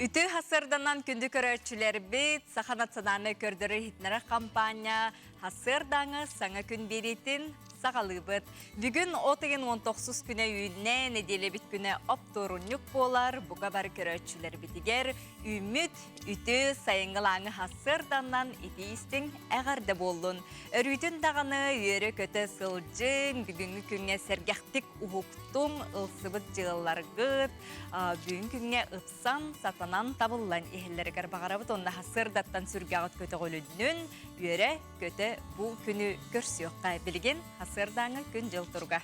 Үтүө сарсыарданан күндү көрөөччүлэрбит, Саха национальнай көрдөрөр иһитиннэрэр хампаанньа сарсыардааҥы саҥа күн биэриитин саҕалыыбыт. Бүгүн от ыйын 19 күнэ үүннэ, нэдиэлэбит күнэ оптуорунньук буолар. Бука бары көрөөччүлэрбитигэр үүммүт үтүө сайыҥҥы лааҥы сарсыарданан итии истиҥ эҕэрдэ буоллун. Өрүүтүн даҕаны үөрэ-көтө сылдьыҥ, бүгүҥҥү күҥҥэ сэргэхтик уһуктуҥ, ылсыбыт дьыалаларгыт, бүгүн күҥҥэ ыпсан, сатанан, табыллан иһэллэригэр баҕарабыт уонна сарсыардаттан сүргэҕит көтөҕүлүннүн, үөрэ-көтө бу күнү көрсүөххэ. Билигин сарсыардааҥы күн-дьыл туруга.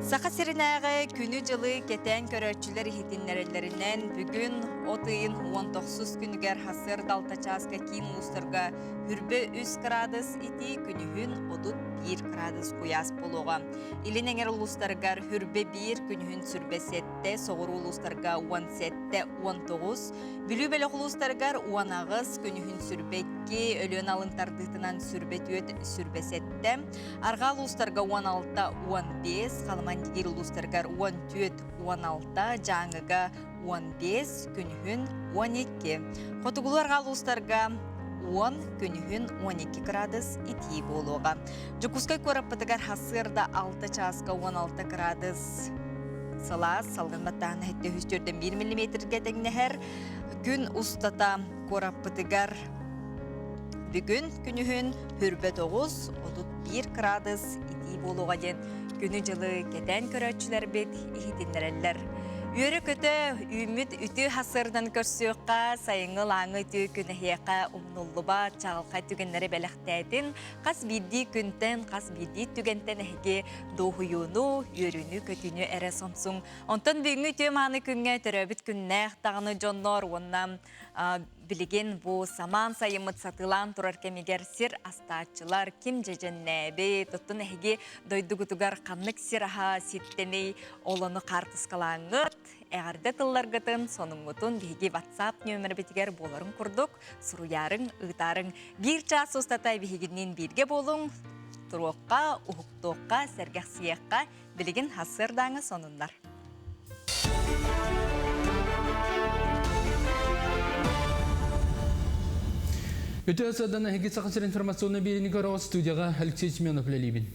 Саха сиринээҕи күнү-дьылы кэтээн көрөөччүлэр иһитиннэрэллэринэн, бүгүн от ыйын 19 күнүгэр сарсыарда 6 чааска киин улуустарга хүрбэ 3 кыраадыс итии, күнүһүн 31 кыраадыс куйаас буолуоҕа. Илин эҥэр улуустарыгар хүрбэ 1, күнүһүн сүрбэ 7, соҕуруу улуустарга 17, 19, Бүлүү бөлөх улуустарыгар 18, күнүһүн сүрбэ 2, Өлөөн алын тардыытынан сүрбэ 4, сүрбэ 7, Арҕаа улуустарга 16, 15, Халыман-Дигир улуустарыгар 14, 16, Дьааҥыга 15, күнүһүн 12. Хотугулуу арҕаа улуустарга 10, күнүһүн 12 кыраадыс итии буолуоҕа. Дьокуускай куораппытыгар сарсыарда 6 чааска 16 кыраадыс сылаас, салгын баттааһына 704 миллиметргэ тэҥнэһэр. Күн устата куораппытыгар бүгүн күнүһүн хүрбэ 9, 31 кыраадыс итии буолуоҕа диэн күнү-дьылы кэтээн көрөөччүлэрбит иһитиннэрэллэр. Үөрэ-көтө үүммүт үтүө сарсыардан көрсүөххэ, сайыҥҥы ылааҥы үтүө күн эһиэхэ умнуллубат чаҕылхай түгэннэри бэлэхтээтин. Хас биирдии күнтэн, хас биирдии түгэнтэн эһиги дуоһуйууну, үөрүүнү-көтүүнү эрэ сомсуҥ. Онтон бүгүҥҥү үтүө мааны күҥҥэ төрөөбүт күннээх даҕаны дьоннор уонна билигин бу самаан сайыммыт сатыылаан турар кэмигэр сир астааччылар ким дьэдьэннээбит, оттон эһиги дойдугутугар ханнык сир аһа ситтэний, ол ону хаартыскалааҥҥыт, эҕэрдэ тылларгытын, сонуҥҥутун биһиги WhatsApp нүөмэрбитигэр буоларын курдук суруйаарыҥ, ыытаарыҥ. Биир чаас устата биһигинниин бииргэ буолуҥ, туруохха, уһуктуохха, сэргэхсийиэххэ, билигин сарсыардааҥы сонуннар. Үтүө сыадан эһиги Саха сир информационный биэриини көрөҕүт студияҕа Алексей Семенов үлэлиибин.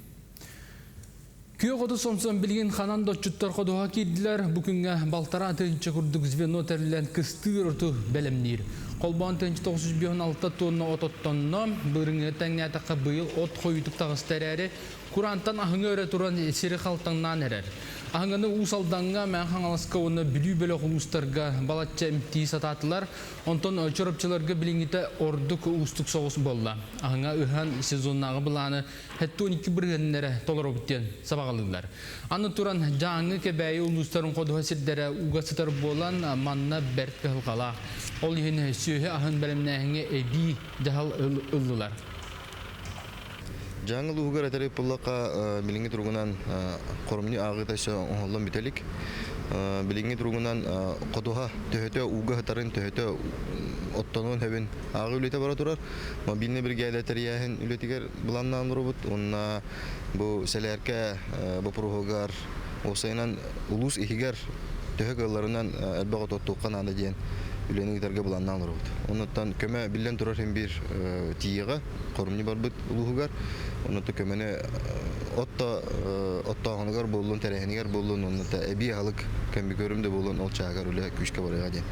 Күөх оту сомсон билигин ханан доччуттар ходуһа киирдилэр. Бу күҥҥэ балтараа тыһыынча курдук звено тэриллэн кыстыыр оту бэлэмниир. Холбоон 1956 тонна от оттонно. Бырыҥы тэҥнээтэххэ быйыл от хойуутук таҕыста эрээри, Кураантан аһыҥа өрө туран сири халтаҥнаан эрэр. Аһыҥаны Уус Алдаҥҥа, Мэҥэ Хаҥаласка уонна Бүлүү бөлөх улуустарга балачча эмтии сатаатылар. Онтон чурапчыларга билиҥҥитэ ордук уустук соҕус буолла. Аһыҥа ыһан сезоннааҕы былааны 72 бырыһыанын эрэ толоробут диэн сабаҕалыыллар. Аны туран, Дьааҥы, Кэбээйи улуустарын ходуһа сирдэрэ ууга сытар буолан, манна бэрт кыһалҕалаах. Ол иһин сүөһү аһын бэлэмнээһиҥҥэ эбии дьаһал ыллылар. Дьааҥы улууһугар этэр буоллахха, билиҥҥи туругунан хоромньу ааҕыыта өссө оҥоһуллан бүтэ илик. Билиҥҥи туругунан ходуһа төһөтө ууга сытарын, төһөтө оттонуон сөбүн ааҕыы үлэтэ бара турар. Мобильнай биригээдэ тэрийээһин үлэтигэр былааннаан олоробут уонна бу сэлээркэ боппуруоһугар уопсайынан улуус иһигэр төһө кыалларынан элбэх оту оттуохха наада диэн үлэни ыытарга былааннаан олоробут. Оннуттан көмө биллэн турар иһин биир тиийиэҕэ хорумньу барбыт улууһугар. Оннуттан көмөнү отто оттооһунугар буоллун, тэрээһинигэр буоллун, оннута эбии аһылык көмүкөрүм да буоллун ол чааһыгар үлэ күүскэ барыаҕа диэн.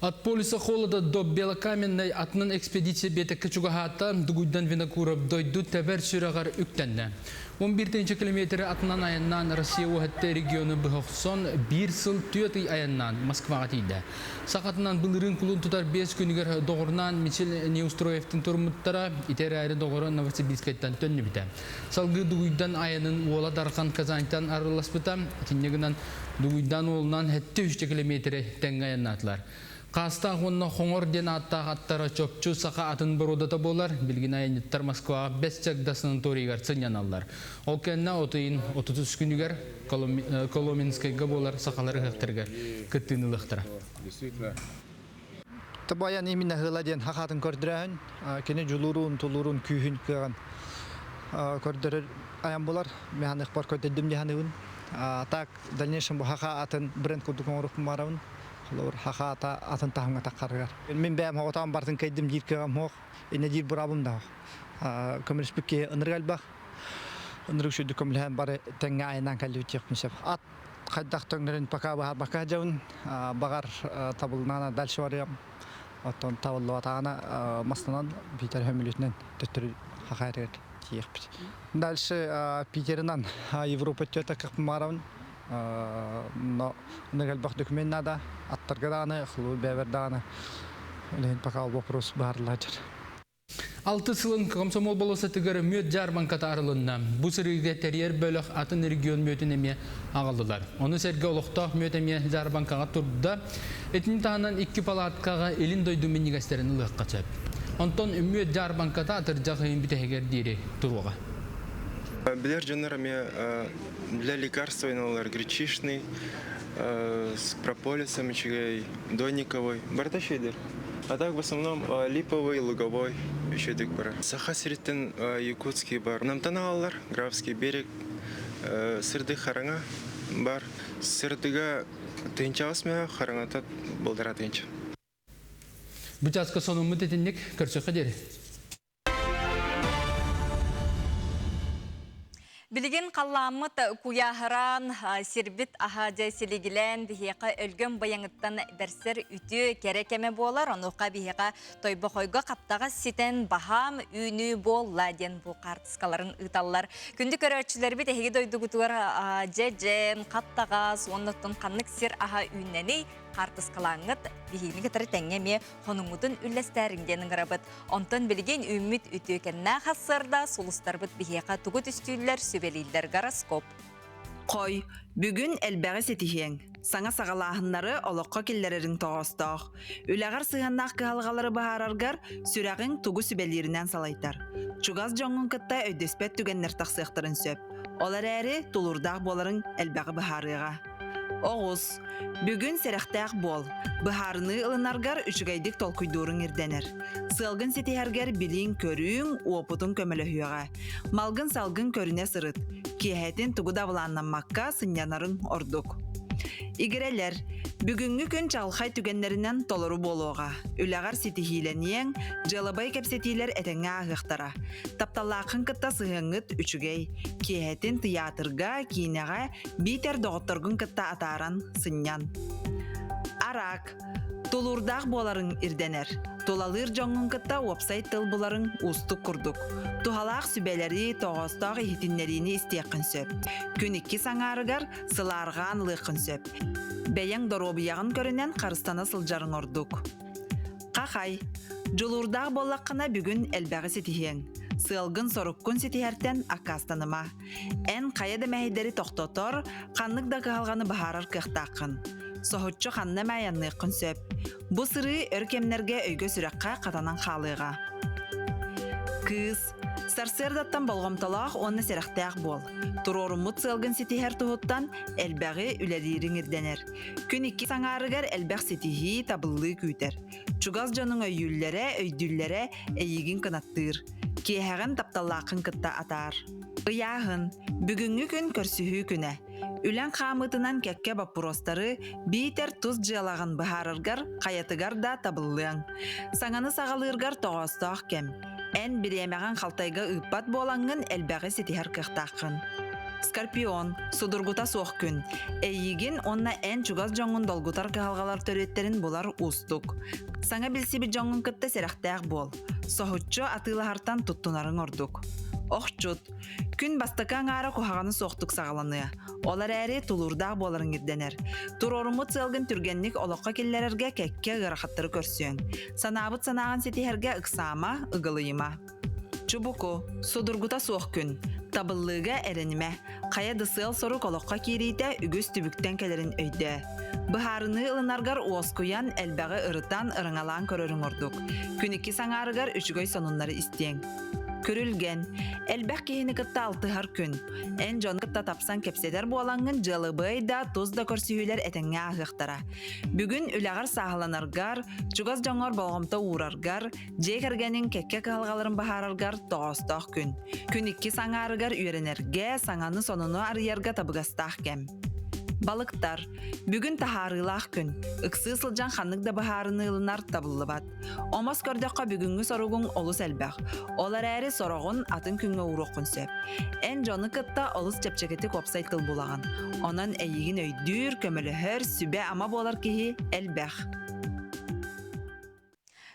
От полюса холода до Белокаменной атынан экспедиция биэтэккэ чугаһаата, Дугуйдан Винокуров дойду тэбэр сүрэҕэр үктэннэ. 11 километры атынан айаннаан Россия уһатта региону быһа охсон, биир сыл түөрт ый айаннаан Москваҕа тиийдэ. Сахатынан былырыын кулун тутар 5 күнүгэр доҕорунан Мичил Неустроевтын туруммуттара, ити эрээри доҕоро Новосибирскайтан төннүбүтэ. Салгыы Дугуйдан айанын уола Дархан Казаньтан арылласпыта, итиннэ гынан Дугуйдаан уолунаан сэттэ үстэ километры тэҥҥэ айаннаатылар. Хаастаах уонна Хоҥор диэн ааттаах аттара чопчу саха атын боруодата буолар. Билигин айанньыттар Москваҕа Бэс Чагда санаторийыгар сынньаналлар. Ол кэннэ от ыйын 33 күнүгэр Коломенскайга буолар сахалар ыһыахтарыгар кыттыыны ылыахтара. Табайан именно ыла диэн хахаатын көрдөрөһүн, кини дьулуурун, тулуурун, күүһүн, кыаҕын көрдөрөр айан булар. Мен ханнык бар көрдөрдүм диһаныбын. Так в дальнейшем бу хаха атын бренд курдук оҥоруохпун баҕарабын. Холобур, хаха ата атын таһымҥа таххарыгар. Мин бэйэм оҕотоон бартын кэйдим диир кыаҕым суох, иннэ диир быраабым да суох. Көмөлөспүт киһи ынырык элбэх. Ынырык үчүгдүк көмөлөһөн бары тэҥҥэ айаннаан кэллибит диэхпин сөп. Ат хайдах төҥнөрүн пока быһаарбакка сылдьабын. Баҕар табыллаана дальше барыам. Оттон табыллыбатаҕына мастанан Питер хөмүлүтүнэн төттөрү хахайарыгар тиийиэхпит. Дальше Питерынан Европа өттүгэр кахпымаарабын. Но элбэх документ надо. Аттарга даҕаны, хлу бэбэр даҕаны. Илин пока вопрос баарылар. Алты сылын комсомол болосатыгар мүөт дьаарбаҥката арылынна. Бу сырыыга тэрийэр бөлөх атын регион мүөтүн эмиэ аҕаллылар. Ону сэргэ олохтоох мүөт эмиэ дьаарбаҥкаҕа турда. Итини таһынан икки палаткаҕа илин дойду минньигэстэрин ылыахха сөп. Онтон мүөт дьаарбаҥката атырдьах ыйын бүтэһигэр диэри туруоҕа. Билэр дьоннор эмиэ для лекарства гречишный, с прополисом үчүгэй, донниковый, барыта үчүгэйдэр. А так в основном липовый, луговой үчүгэйдик барар. Саха сириттэн якутский бар. Намтан аҕаллар, Графский берег, сырдык хараҥа бар. Сырдыга тыынчаҕас мөһө, хараҥата болдара тыынча. Бу чааска сонуммут итинник көрсөххө диэри. Билигин халлааммыт куйааһыран, сирбит аһа дьэ силигилээн биһиэхэ өлгөм быйаҥыттан бэрсэр үтүө кэрэ кэмэ буолар. Онуоха биһиэхэ Тойбохойго хаптаҕас ситэн баһаам үүнүү буолла диэн бу хаартыскаларын ыыталлар. Күндү көрөөччүлэрбит эһиги дойдугутугар дьэдьэн, хаптаҕас уонна оттон ханнык сир аһа үүннэний хаартыскалааҥҥыт биһигини кытары тэҥҥэ эмиэ хонуҥҥутун үллэстээриҥ диэн ыҥырабыт. Онтон билигин үүммүт үтүөкэннээх сарсыарда сулустарбыт биһиэхэ тугу түстүүллэр, сүбэлииллэр гороскоп. Хой, бүгүн элбэҕи ситиһиэҥ. Саҥа саҕалааһыннары олоххо киллэрэриҥ тоҕоостоох. Үлэҕэр сыһыаннаах кыһалҕалары быһаараргар сүрэҕиҥ тугу сүбэлииринэн салайтар. Чугас дьоҥҥун кытта өйдөспөт түгэннэр тахсыахтарын сөп. Ол эрээри тулуурдаах буоларыҥ элбэҕи быһаарыаҕа. Оҕус. Бүгүн сэрэхтээх буол. Быһаарыныы ылынаргар үчүгэйдик толкуйдууруҥ ирдэнэр. Сыалгын ситиһэргэр билииҥ-көрүүҥ, уопутуҥ көмөлөһүөҕэ. Малгын-салгын көрүнэ сырыт. Киэһэтин тугу да былааннаммакка сынньанарыҥ ордук. Игирэлэр, бүгүҥҥү күн чаҕылхай түгэннэринэн толору буолуоҕа. Үлэҕэр ситиһиилэниэҥ, дьыалабыай кэпсэтиилэр этэҥҥэ ааһыахтара. Тапталлааххын кытта сыһыаҥҥыт үчүгэй. Киэһэтин тыйаатырга, киинэҕэ Биитэр доҕотторгун кытта атааран, сынньан. Араак. Тулуурдаах буоларыҥ ирдэнэр. Тулалыыр дьоҥҥун кытта уопсай тыл буларыҥ уустук курдук. Туһалаах сүбэлэри, тоҕоостоох иһитиннэриини истиэххин сөп. Күн иккис аҥаарыгар сылаарҕаан ылыаххын сөп. Бэйэҥ доруобуйаҕын көрүнэн харыстана сылдьарыҥ ордук. Хахай. Дьулуурдаах буоллаххына бүгүн элбэҕи ситиһиэҥ. Сыалгын-соруккун ситиһэртэн аккаастаныма. Эн хайа да мэһэйдэри тохтотор, ханнык да кыһалҕаны быһаарар кыахтааххын. Соһуччу ханна эмэ айанныаххын сөп. Бу сырыы өр кэмнэргэ өйгө-сүрэххэ хатанан хаалыаҕа. Кыыс, сарсыардаттан болҕомтолоох уонна сэрэхтээх буол. Туруоруммут сыалгын ситиһэр туһуттан элбэҕи үлэлиириҥ ирдэнэр. Күн иккис аҥаарыгар элбэх ситиһии, табыллыы күүтэр. Чугас дьонуҥ өйүүллэрэ, өйдүүллэрэ эйигин кынаттыыр. Киэһэҕин тапталлааххын кытта атаар. Ыйааһын. Бүгүҥҥү күн көрсүһүү күнэ. Үлэҥ хаамыытынан кэккэ боппуруостары биитэр тус дьыалаҕын быһаараргар хайатыгар да табыллыаҥ. Саҥаны саҕалыыргар тоҕоостоох кэм. Эн бириэмэҕин халтайга ыыппат буолаҥҥын элбэҕи ситиһэр кыахтааххын. Скорпион, судургута суох күн. Эйигин уонна эн чугас дьоҥҥун долгутар кыһалҕалар төрүөттэрин булар уустук. Саҥа билсибит дьоҥҥун кытта сэрэхтээх буол. Соһуччу атыылаһартан туттунарыҥ ордук. Охчут. Күн бастакы аҥаара куһаҕаны суохтук саҕаланыа. Ол эрээри тулуурдаах буоларыҥ ирдэнэр. Туруоруммут сыалгын түргэнник олоххо киллэрэргэ кэккэ ыарахаттары көрсүөҥ. Санаабыт санааҕын ситиһэргэ ыксаама, ыгылыйыма. Чубуку, судургута суох күн. Табыллыыга эрэнимэ. Хайа да сыал-сорук олоххо киириитэ үгүс түбүктэн кэлэрин өйдөө. Быһаарыныы ылынаргар уоскуйан, элбэҕи ырытан, ырыҥалаан көрөрүҥ ордук. Күн иккис аҥаарыгар үчүгэй сонуннары истиэҥ. Күрүлгэн. Элбэх киһини кытта алтыһар күн. Эн дьону кытта тапсан кэпсэтэр буолаҥҥын дьыалабыай да, тус да көрсүһүүлэр этэҥҥэ ааһыахтара. Бүгүн үлэҕэр сааһыланаргар, чугас дьоҥҥор болҕомто уураргар, дьиэ кэргэниҥ кэккэ кыһалҕаларын быһаараргар тоҕоостоох күн. Күн иккис аҥаарыгар үөрэнэргэ, саҥаны-сонуну арыйарга табыгастаах кэм. Балыктар. Бүгүн таһаарыылаах күн. Ыксыы сылдьан ханнык да быһаарыныы ылынар табыллыбат. Омос көрдөххө бүгүҥҥү соругуҥ олус элбэх. Ол эрээри сороҕун атын күҥҥэ ууруоххун сөп. Эн дьону кытта олус чэпчэкитик уопсай тыл булаҕын. Онон эйигин өйдүүр, көмөлөһөр, сүбэ-ама буолар киһи элбэх.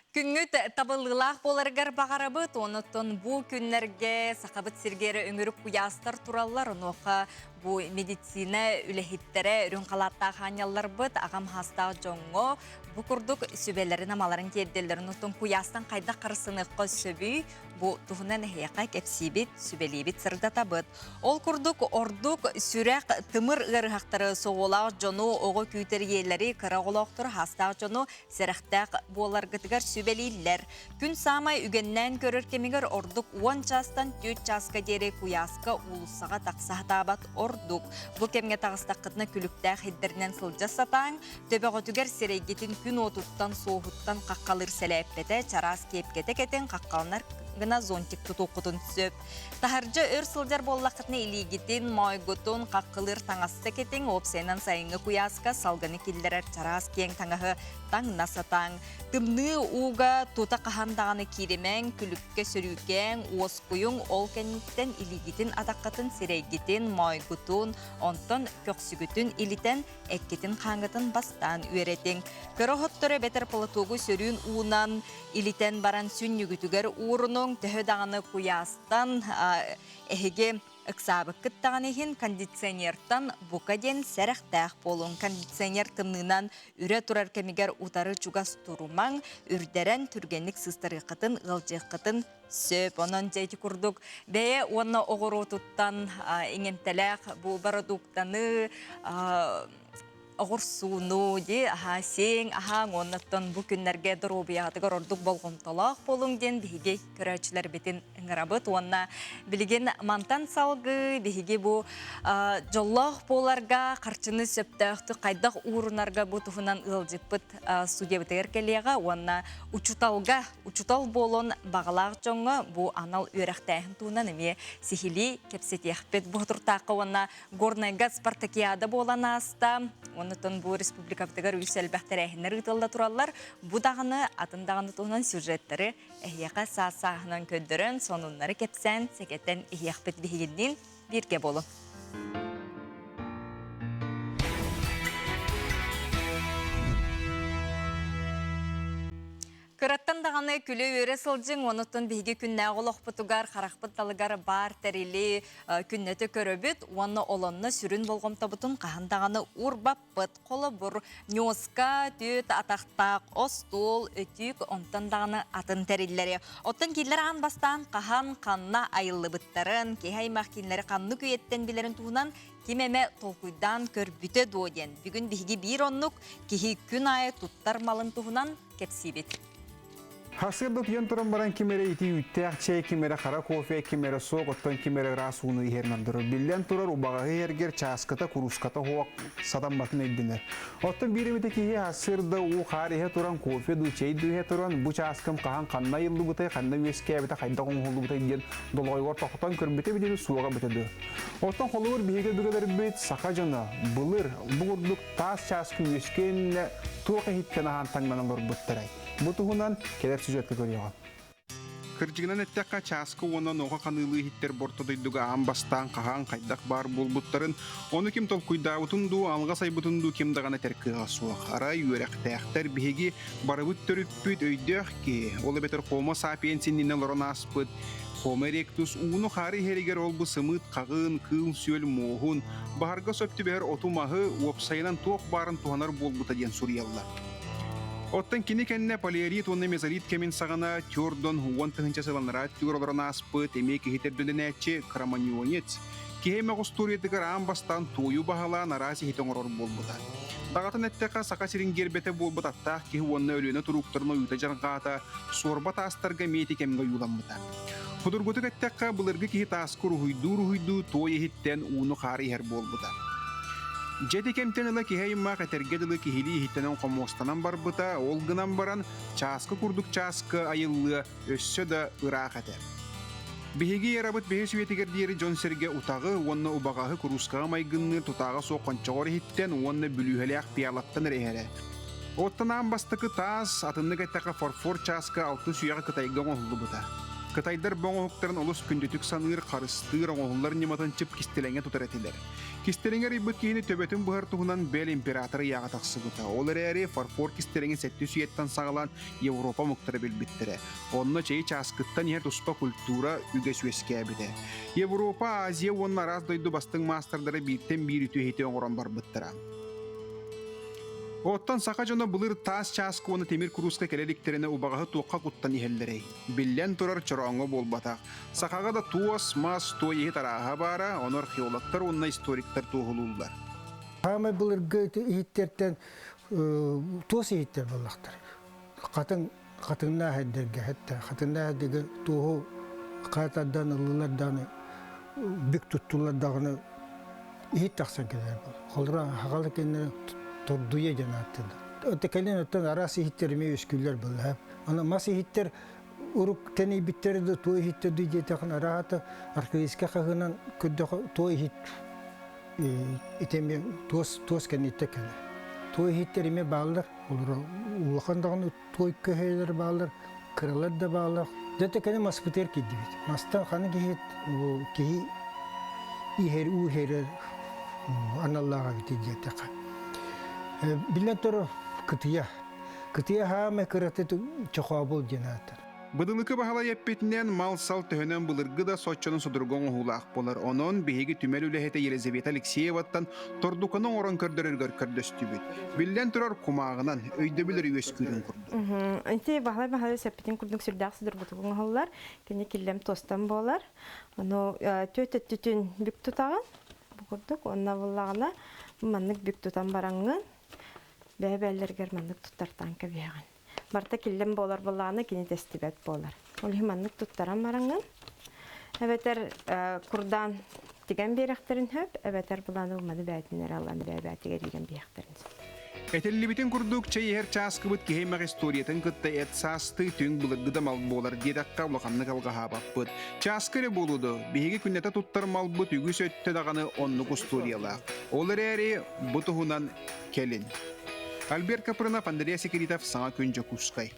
Күҥҥүт табыллыылаах буоларыгар баҕарабыт. Онуттан бу күннэргэ Сахабыт сиригэр өҥүрүк куйаастар тураллар. Онуоха бу медицина үлэһиттэрэ үрүҥ халааттаах аанньалларбыт аҕам хаастаах дьоҥҥо бу курдук сүбэлэрин-амаларын тиэрдэллэр. Онуттан куйаастан хайдах харысыныахха сөбүй? Бу туһунан эһиэхэ кэпсиибит, сүбэлиибит, сырдатабыт. Ол курдук ордук сүрэх, тымыр ыарыһахтары, соҕуолаах дьону, оҕо күүтэр ийэлэри, кыра оҕолоохтору, хаастаах дьону сэрэхтээх буоларгытыгар сүбэлииллэр. Күн саамай үгэннээн көрөр кэмигэр ордук 10 чаастан 4 чааска диэри куйааска уулуссаҕа тахса сатаабат ордук. Бу кэмҥэ таҕыстаххытына күлүктээх иһиттэринэн сылдьа сатааҥ, төбөҕүтүгэр сирэйгитин күн уотуттан, суоһуттан хаххалыыр сэлээппэтэ, чараас киэпкэтэ кэтин хаххаланар гына зонтик тутуоххутун сөп. Таһырдьа өр сылдьар буоллаххытына илиигитин, моойгутун хаххылыыр таҥаста кэтиҥ, уопсайынан сайыҥҥы куйааска салгыны киллэрэр чараас киэҥ таҥаһы таҥна сатааҥ. Тымныы ууга тута хаһан даҕаны кииримэҥ, күлүккэ сөрүүкээҥ, уоскуйуҥ, ол кэнниттэн илиигитин, атаххытын, сирэйгитин, моойгутун, онтон көхсүгүтүн илитэн, эккитин-хааҥҥытын бастаан үөрэтиҥ. Кыра оһоттору эбэтэр платогу сөрүүн уунан илитэн баран сүнньүгүтүгэр уурунуҥ, төһө даҕаны куйаастан эһиги ыксаабыккыт даҕаны иһин кондиционертан бука диэн сэрэхтээх буолуҥ. Кондиционер тымныынан үрэ турар кэмигэр утары чугас турумаҥ, үрдэрэн түргэнник сыыстарыаххытын, ыалдьыаххытын сөп. Онон дьэ ити курдук бэйэ уонна оҕуруотуттан иҥэмтэлээх бу бородууктаны оҕурсууну ди аһаа сиэҥ аһааҥ уоннаттан бу күннэргэ доруобуйаҕытыгар ордук болҕомтолоох буолуҥ диэн биһиги көрөөччүлэрбитин ыҥырабыт уонна билигин мантан салгыы биһиги бу дьоллоох буоларга харчыны сөптөөхтүк хайдах уурунарга бу туһунан ыалдьыппыт студиябытыгар кэлиэҕэ уонна учуталга учутал буолуон баҕалаах дьоҥҥо бу анал үөрэхтээһин туһунан эмиэ сиһилии кэпсэтиэхпит. Бу туртаахха уонна Горнайга спартакиада буолан ааста. Оннуттан бу республикабытыгар үс элбэх тэрээһиннэр ыытылла тураллар. Бу даҕаны атын даҕаны туһунан сюжеттары эһиэхэ саас-сааһынан көрдөрөн, сонуннары кэпсээн, сэгэтэн иһиэхпит биһигинниин бииргэ буолуҥ. Кыраттан даҕаны күлэ-үөрэ сылдьыҥ, онуттан биһиги күннээҕи олохпутугар, харахпыт далыгар баар тэрили күннэтэ көрөбүт уонна олонно сүрүн болҕомтобутун хаһан даҕаны уурбаппыт. Холобур, ньуоска, түөт атахтаах остуол, өтүүк, онтон даҕаны атын тэриллэри. Оттон кинилэр аан бастаан хаһан, ханна айыллыбыттарын, киһи аймах кинилэри ханнык үйэттэн билэрин туһунан ким эмэ толкуйдаан көрбүтэ дуо диэн. Бүгүн биһиги биир оннук киһи күн аайы туттар малын туһунан кэпсиибит. Сарсыарда утуйан туран баран ким эрэ итии үүттээх чэй, ким эрэ хара кофе, ким эрэ сок, оттон ким эрэ ыраас ууну иһэрин ордорор. Биллэн турар, убаҕаһы иһэргэр чааскыта, курууската суох сатамматын өйдөнөр. Оттон биир эмитэ киһи сарсыарда уу-хаар иһэ туран, кофе дуу, чэй дуу иһэ туран, бу чааскым хаһан ханна айыллыбытай, ханна үөскээбитэ, хайдах оҥоһуллубутай диэн долоҕойугар тохтоон көрбүтэ эбитэ суоҕа эбитэ дуу. Оттон холобур биһиги өбүгэлэрбит саха дьоно былыр бу курдук таас чааскы үөскүөннэ туох иһиттэн аһаан таҥнан олорбуттарай? Бу туһунан кэлэр сюжетка көрүөҕүм. Кырдьыгынан эттэххэ, чааскы уонна нуоха ханыылыы иһиттэр борто дойдуга аан бастаан хаһаан хайдах баар буолбуттарын, ону ким толкуйдаабытын дуу, алҕас айбытын дуу ким даҕаны этэр кыаҕа суох. Арай үөрэхтээхтэр биһиги барыбыт төрүппүт өйдөөх киһи, ол эбэтэр Homo sapiens иннинэ олорон ааспыт Homo erectus ууну-хаары иһэригэр ол-бу сымыыт хаҕын, кыыл-сүөл муоһун, баһарга сөп түбэһэр оту-маһы, уопсайынан туох баарын туһанар буолбута диэн суруйаллар. Оттон кини кэннэ палеолит уонна мезолит кэмин саҕана Тёрдон 10 000 сыл анараа өттүгэр олорон ааспыт эмиэ киһи төрдүлэнээччи кроманьонец киһи эмэх устуоруйатыгар аан бастаан туойу баһылаан араас иһити оҥорор буолбута. Даҕатан эттэххэ, Саха сирин гиэрбэтэ буолбут аттаах киһи уонна Өлүөнэ турууктарын ойуута дьарҕаата суорба таастарга эмиэ ити кэмҥэ ойууламмыта. Судургутук эттэххэ, былыргы киһи тааска уруһуйдуу-уруһуйдуу туой иһиттэн ууну-хаары иһэр буолбута. Дьэ ити кэмтэн ыла киһи аймах этэргэ дылы киһилии иһиттэнэн хомуостанан барбыта, ол гынан баран чааскы курдук чааскы айыллыа өссө да ыраах этэ. Биһиги эрабыт бэһис үйэтигэр диэри дьон-сэргэ утаҕы уонна убаҕаһы куруускаҕа майгынныыр тутааҕа суох хончоҕор иһиттэн уонна бүлүүһэлээх пиалаттан эрэ иһэрэ. Оттон аан бастакы таас, атыннык эттэххэ фарфор чааска алтыс үйэҕэ Кытайга оҥоһуллубута. Кытайдар бу оҥоһуктарын олус күндүтүк саныыр, харыстыыр, оҥоһуллар ньыматын чып кистэлэҥҥэ тутар этилэр. Кистэлэҥи арыйбыт киһини төбөтүн быһар туһунан бэл император ыйааҕа тахсыбыта. Ол эрээри фарфор кистэлэҥин сэттис үйэттэн саҕалаан Европа омуктара билбиттэрэ. Онно чэйи чааскыттан иһэр туспа культура үгэс үөскээбитэ. Европа, Азия уонна араас дойду бастыҥ маастардара бииртэн биир үтүө иһити оҥорон барбыттара. Оттон саха дьоно былыр таас чааскы уонна тимир курууска кэлэ иликтэринэ убаҕаһы туохха куттан иһэллэрэй? Биллэн турар, чорооҥҥо буолбатах. Сахаҕа да туос, мас, туой иһит арааһа баара, ону археологтар уонна историктар туоһулууллар. Хаамай былыргы иһиттэртэн туос иһиттэр буоллахтар. Хатыҥ хатыҥнаах эрдэргэ хэтта хатыҥнаах эрдэргэ туоһу хаатардан ыллылар даҕаны бүк туттулар даҕаны иһит тахсан кэлэр буол. Холура хагала кэннэ тордуйа диэн ааттыыллар. Оттон кэлин оттон араас иһиттэр эмиэ үөскүүллэр буолла. Аны мас иһиттэр урук тэнийбиттэр да туо иһиттэр дуу диэтэхин араата археологическай хаһыынан көрдөхө туо иһит ити эмиэ туос туос кэнниттэн кэлэр. Туо иһиттэр эмиэ бааллар. Олор улахан даҕаны туой көһөйөлөр бааллар, кыралар да бааллар. Дьэ кини маспытыгар киирдибит. Мастан ханы киһи киһи иһэр уу иһэрэр аналлаах эбит диэтэххэ. Биллэн турар кытыйа. Кытыйа хаамай кыраты чохообул диэн ааттар. Быдылыкы Баһылай эппитинэн, мал-сал төһөнөн былыргы да соччонон судургу оҥоһуулаах буолар. Онон биһиги түмэл үлэһитэ Елизавета Алексееваттан тордуканы оҥорон көрдөрөргөр көрдөстүбүт. Биллэн турар, кумааҕынан, өйдөбүл эрэ үөскүүрүн курдук. Ити Баһылай Баһылай эппитин курдук сүрдээх судургутук оҥоһуллар. Кини киллэм туостан буолар. Ону түөт өттүтүн бүк тутаҕын. Бу курдук. Онно буллаҕына маннык бүк тутан бараҥҥын бэйэ-бэйэлэригэр маннык туттартаан кэбиһэҕин. Барыта киллэм буолар буоллаҕына кини тэстибэт буолар. Ол иһин маннык туттаран бараҥҥын эбэтэр курдаан тигэн биэрэхтэрин сөп, эбэтэр былааны маны бээтин эрэ ылан бэйэ-бээтигэр иирэн биэхтэрин сөп. Этиллибитин курдук, чэй иһэр чааскыбыт киһи аймах историятын кытта эт саастыы түҥ былыргы да мал буолар диэтэххэ улаханнык алҕаһаабаппыт. Чааскы эрэ буолуо дуо, биһиги күннэтэ туттар малбыт үгүс өттө даҕаны оннук устуоруйалаах. Ол эрээри бу туһунан кэлин. Альберт Капрынов, Андрей Секиритов, Саҥа күн Дьокуускай.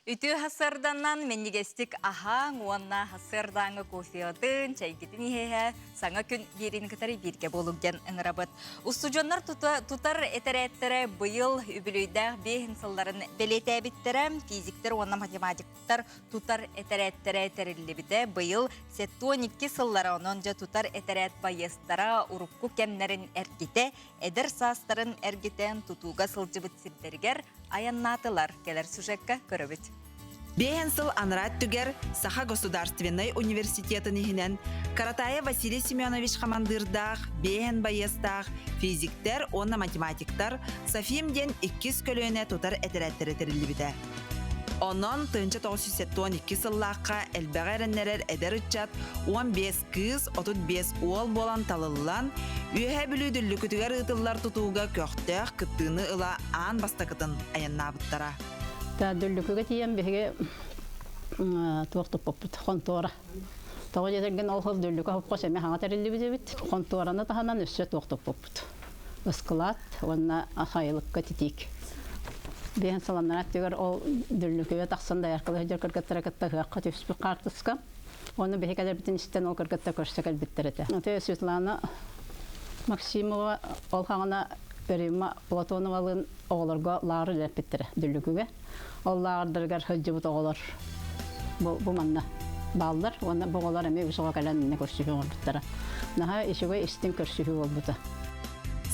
Үтүө хасырданан минньигэстик аһааҥ уонна хасырдааҥы кофеотын, чэйгитин иһэ саҥа күн биэрин кытары бииргэ буолук диэн ыҥырабыт. Устудьуоннар тутар этэрээттэрэ быйыл үбүлүөйдээх биэһин сылларын бэлиэтээбиттэрэ. Физиктэр уонна математиктар тутар этэрээттэрэ тэриллибитэ. Быйыл 72 сыллара онон дьэ тутар этэрээт байыастара урукку кэмнэрин эргитэ, эдэр саастарын эргитэн тутууга сылдьыбыт сирдэригэр айаннаатылар. Кэлэр сюжекка көрөбүт. Биэһэн сыл анараа өттүгэр Саха государственнай университетын иһинэн Каратаев Василий Семенович хамандыырдаах, биэһэн байыастаах физиктэр уонна математиктар Софим диэн иккис көлүөнэ тутар этэрээттэрэ тэриллибитэ. Онон 1972 сыллаахха элбэҕи эрэннэрэр эдэр ыччат 15 кыыс, 35 уол буолан талыллан, Үөһээ Бүлүү Дүллүкүтүгэр ыытыллар тутууга көхтөөх кыттыыны ыла аан бастакытын айаннаабыттара. Дүллүкүгэ тиийэн биһиги туох туппуппут хонтуора. Тоҕо диэтэргин ол сыл Дүллүкү хопхос эмиэ хаҥа тэриллибит эбит. Хонтуораны таһынан өссө туох туппуппут. Ыскылаат уонна сайылыкка титиик. Биэһин сыланнара өттүгэр ол Дүллүкүгэ тахсан дояркалыы сылдьар кыргыттара кытта ыһыахха түспүт хаартыска. Оны биһи кэлэрбитин истэн ол кыргытта көрсө кэлбиттэр этэ. Аты Светлана Максимова ол хаҥана Римма Платоновалыын оҕолорго лааҕыр үлэлэппиттэрэ Дүллүкүгэ. Ол лааҕырдарыгар сылдьыбыт оҕолор бу, бу манна бааллар уонна бу оҕолор эмиэ үгүс оҕо кэлэн иннэ көрсүһүү оҥорбуттара. Наһаа үчүгэй истиҥ көрсүһүү буолбута.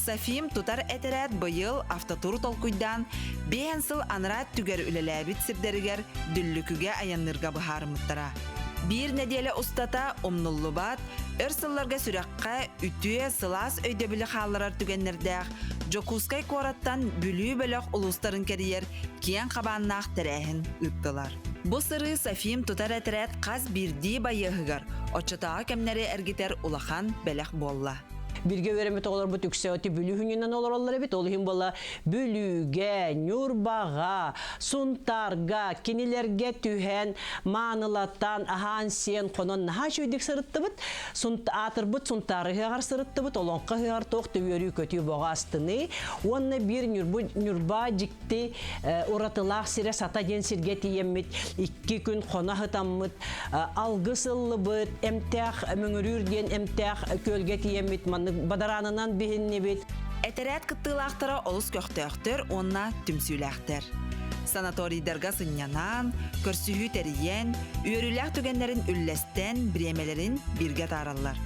Софим тутар этэрээт быйыл автотур толкуйдаан, биэһэн сыл анараа өттүгэр үлэлээбит сирдэригэр Дүллүкүгэ айанныырга быһаарыммыттара. Биир нэдиэлэ устата умнуллубат, өр сылларга сүрэххэ үтүө, сылаас өйдөбүлү хаалларар түгэннэрдээх Дьокуускай куораттан Бүлүү бөлөх улуустарын кэрийэр киэҥ хабааннаах тэрээһин ыыттылар. Бу сырыы Софим тутар этэрээт хас биирдии байыаһыгар оччотооҕу кэмнэри эргитэр улахан бэлэх буолла. Биргэ үөрэммит оҕолорбут үксэ оти Бүлүү хүнүнэн олороллор эбит. Ол иһин буола Бүлүүгэ, Ньурбаҕа, Сунтаарга кинилэргэ түһэн, маанылатан, аһаан-сиэн, хонон наһаа үчүгэйдик сырыттыбыт. Аатырбыт Сунтаар ыһыаҕар сырыттыбыт, Олоҥхо ыһыаҕар туох да үөрүү-көтүү боҕо астыныы. Уонна биир Ньурба дьикти уратылаах сирэ Сата диэн сиргэ тиийэммит, икки күн хоно сытаммыт, алгыс ыллыбыт, эмтээх Мөҥүрүүр диэн эмтээх күөлгэ тиийэммит, маннык бадараанынан биһиннибит. Этэрээт кыттыылаахтара олус көхтөөхтөр уонна түмсүүлээхтэр. Санаторийдарга сынньанан, көрсүһүү тэрийэн, үөрүүлээх түгэннэрин үллэстэн, бириэмэлэрин бииргэ атаараллар.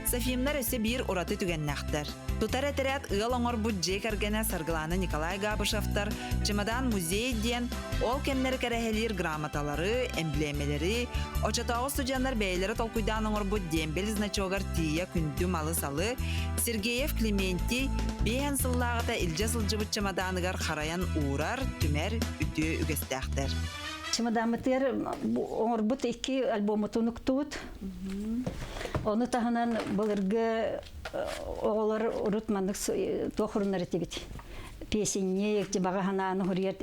Софимнар өссө биир ураты түгэннээхтэр. Тутар этэрээт ыал оҥорбут дьиэ кэргэнэ Саргылаана Николай Габышевтар Чемодан музей диэн ол кэмнэри кэрэһэлиир грамоталары, эмблемэлэри, оччотооҕу студеннар бэйэлэрэ толкуйдаан оҥорбут дембель значогар тиийэ күндү малы-салы Сергеев Климентий биэһэн сыллааҕыта илдьэ сылдьыбыт чемоданыгар харайан уурар, түмэр үтүө үгэстээхтэр. Чемодаммытыгар оҥорбут икки альбоммутун уктубут. Ону таһынан былыргы оҕолор урут маннык туох уруннар этибит песенник, баҕа санааны хуруйар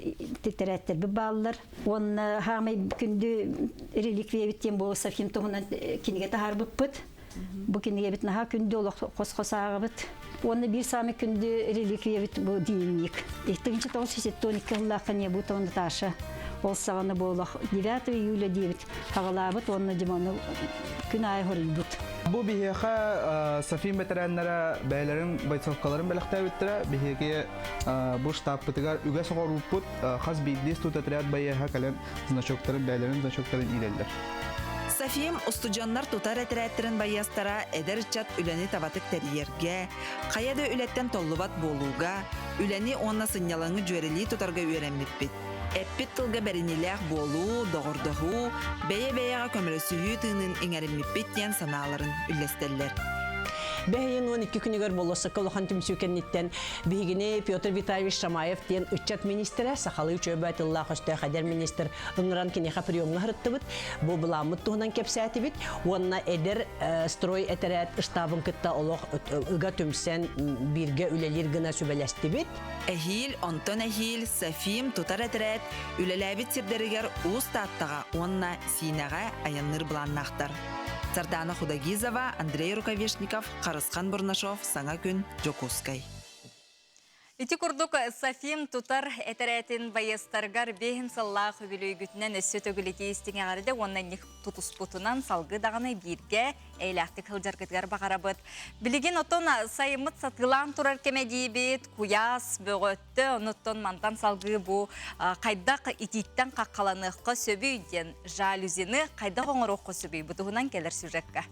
тэтэрээттэрбит бааллар. Уонна хаамай күндү реликвиябит диэн бу Софим туһунан кинигэ таһаарбыппыт. Бу кинигэбит наһаа күндү олох хос-хос ааҕабыт. Уонна биир саамай күндү реликвиябит бу дневник. 1972 сыллаахха Небутова Наташа ол саҕана буолах 9 июля диэбит хаҕалаабыт уонна Димону күн аайы хоруйбут. Бу биһиэхэ София бэтэрээннэрэ бэйэлэрин бойцовкаларын бэлэхтээбиттэрэ. Биһиги бу штабпытыгар үгэс оҕорууппут хас биирдии студотряд байыаһа кэлэн значоктарын бэйэлэрин значоктарын иилэллэр. Софиям устудьуоннар тутар этэрээттэрин байыастара эдэр ыччат үлэни табатык тэрийэргэ, хайа да үлэттэн толлубат буолууга, үлэни уонна сынньалаҥы дьүөрэлии тутарга үөрэммиппит. Эппит тылга бэриниилээх буолуу, доҕордоһуу, бэйэ-бэйэҕэ көмөлөсүһүү тыынын иҥэриммиппит диэн санааларын үллэстэллэр. Бэһийин 12 күнүгэр болуоссакка улахан түмсүү кэнниттэн биһигини Петр Витальевич Шамаев диэн ыччат министрэ, сахалыы үчүгэйбэ тыллаах өстөөх эдэр министр ыҥыран киниэхэ приемҥа сырыттыбыт. Бу былааммыт туһунан кэпсээтибит уонна эдэр строй этэрээт штабын кытта олох ыга түмсэн бииргэ үлэлиир гына сүбэлэстибит. Эһиил, онтон эһиил Софим тутар этэрээт үлэлээбит сирдэригэр Уус Тааттаҕа уонна Сиинэҕэ айанныыр былааннаахтар. Сардаана Худогизова, Андрей Рукавишников, Харысхан Бурнашов, Саҥа күн, Дьокуускай. Ити курдук Софим тутар этэрээтин байыастарыгар биэһин сыллаах үбүлүөйгүтүнэн өссө төгүлүтии истиҥэҕэрдэ уонна инник тутуспутунан салгыы даҕаны бииргэ эйэлээхтик сылдьаргытыгар баҕарабыт. Билигин отон сайыммыт сатыылаан турар кэмэ диибит, куйаас бөҕөттө, онуттан мантан салгыы бу хайдах итииттэн хаххаланыахха сөбүй диэн жалюзины хайдах оҥоруохха сөбүй бу туһунан кэлэр сюжекка.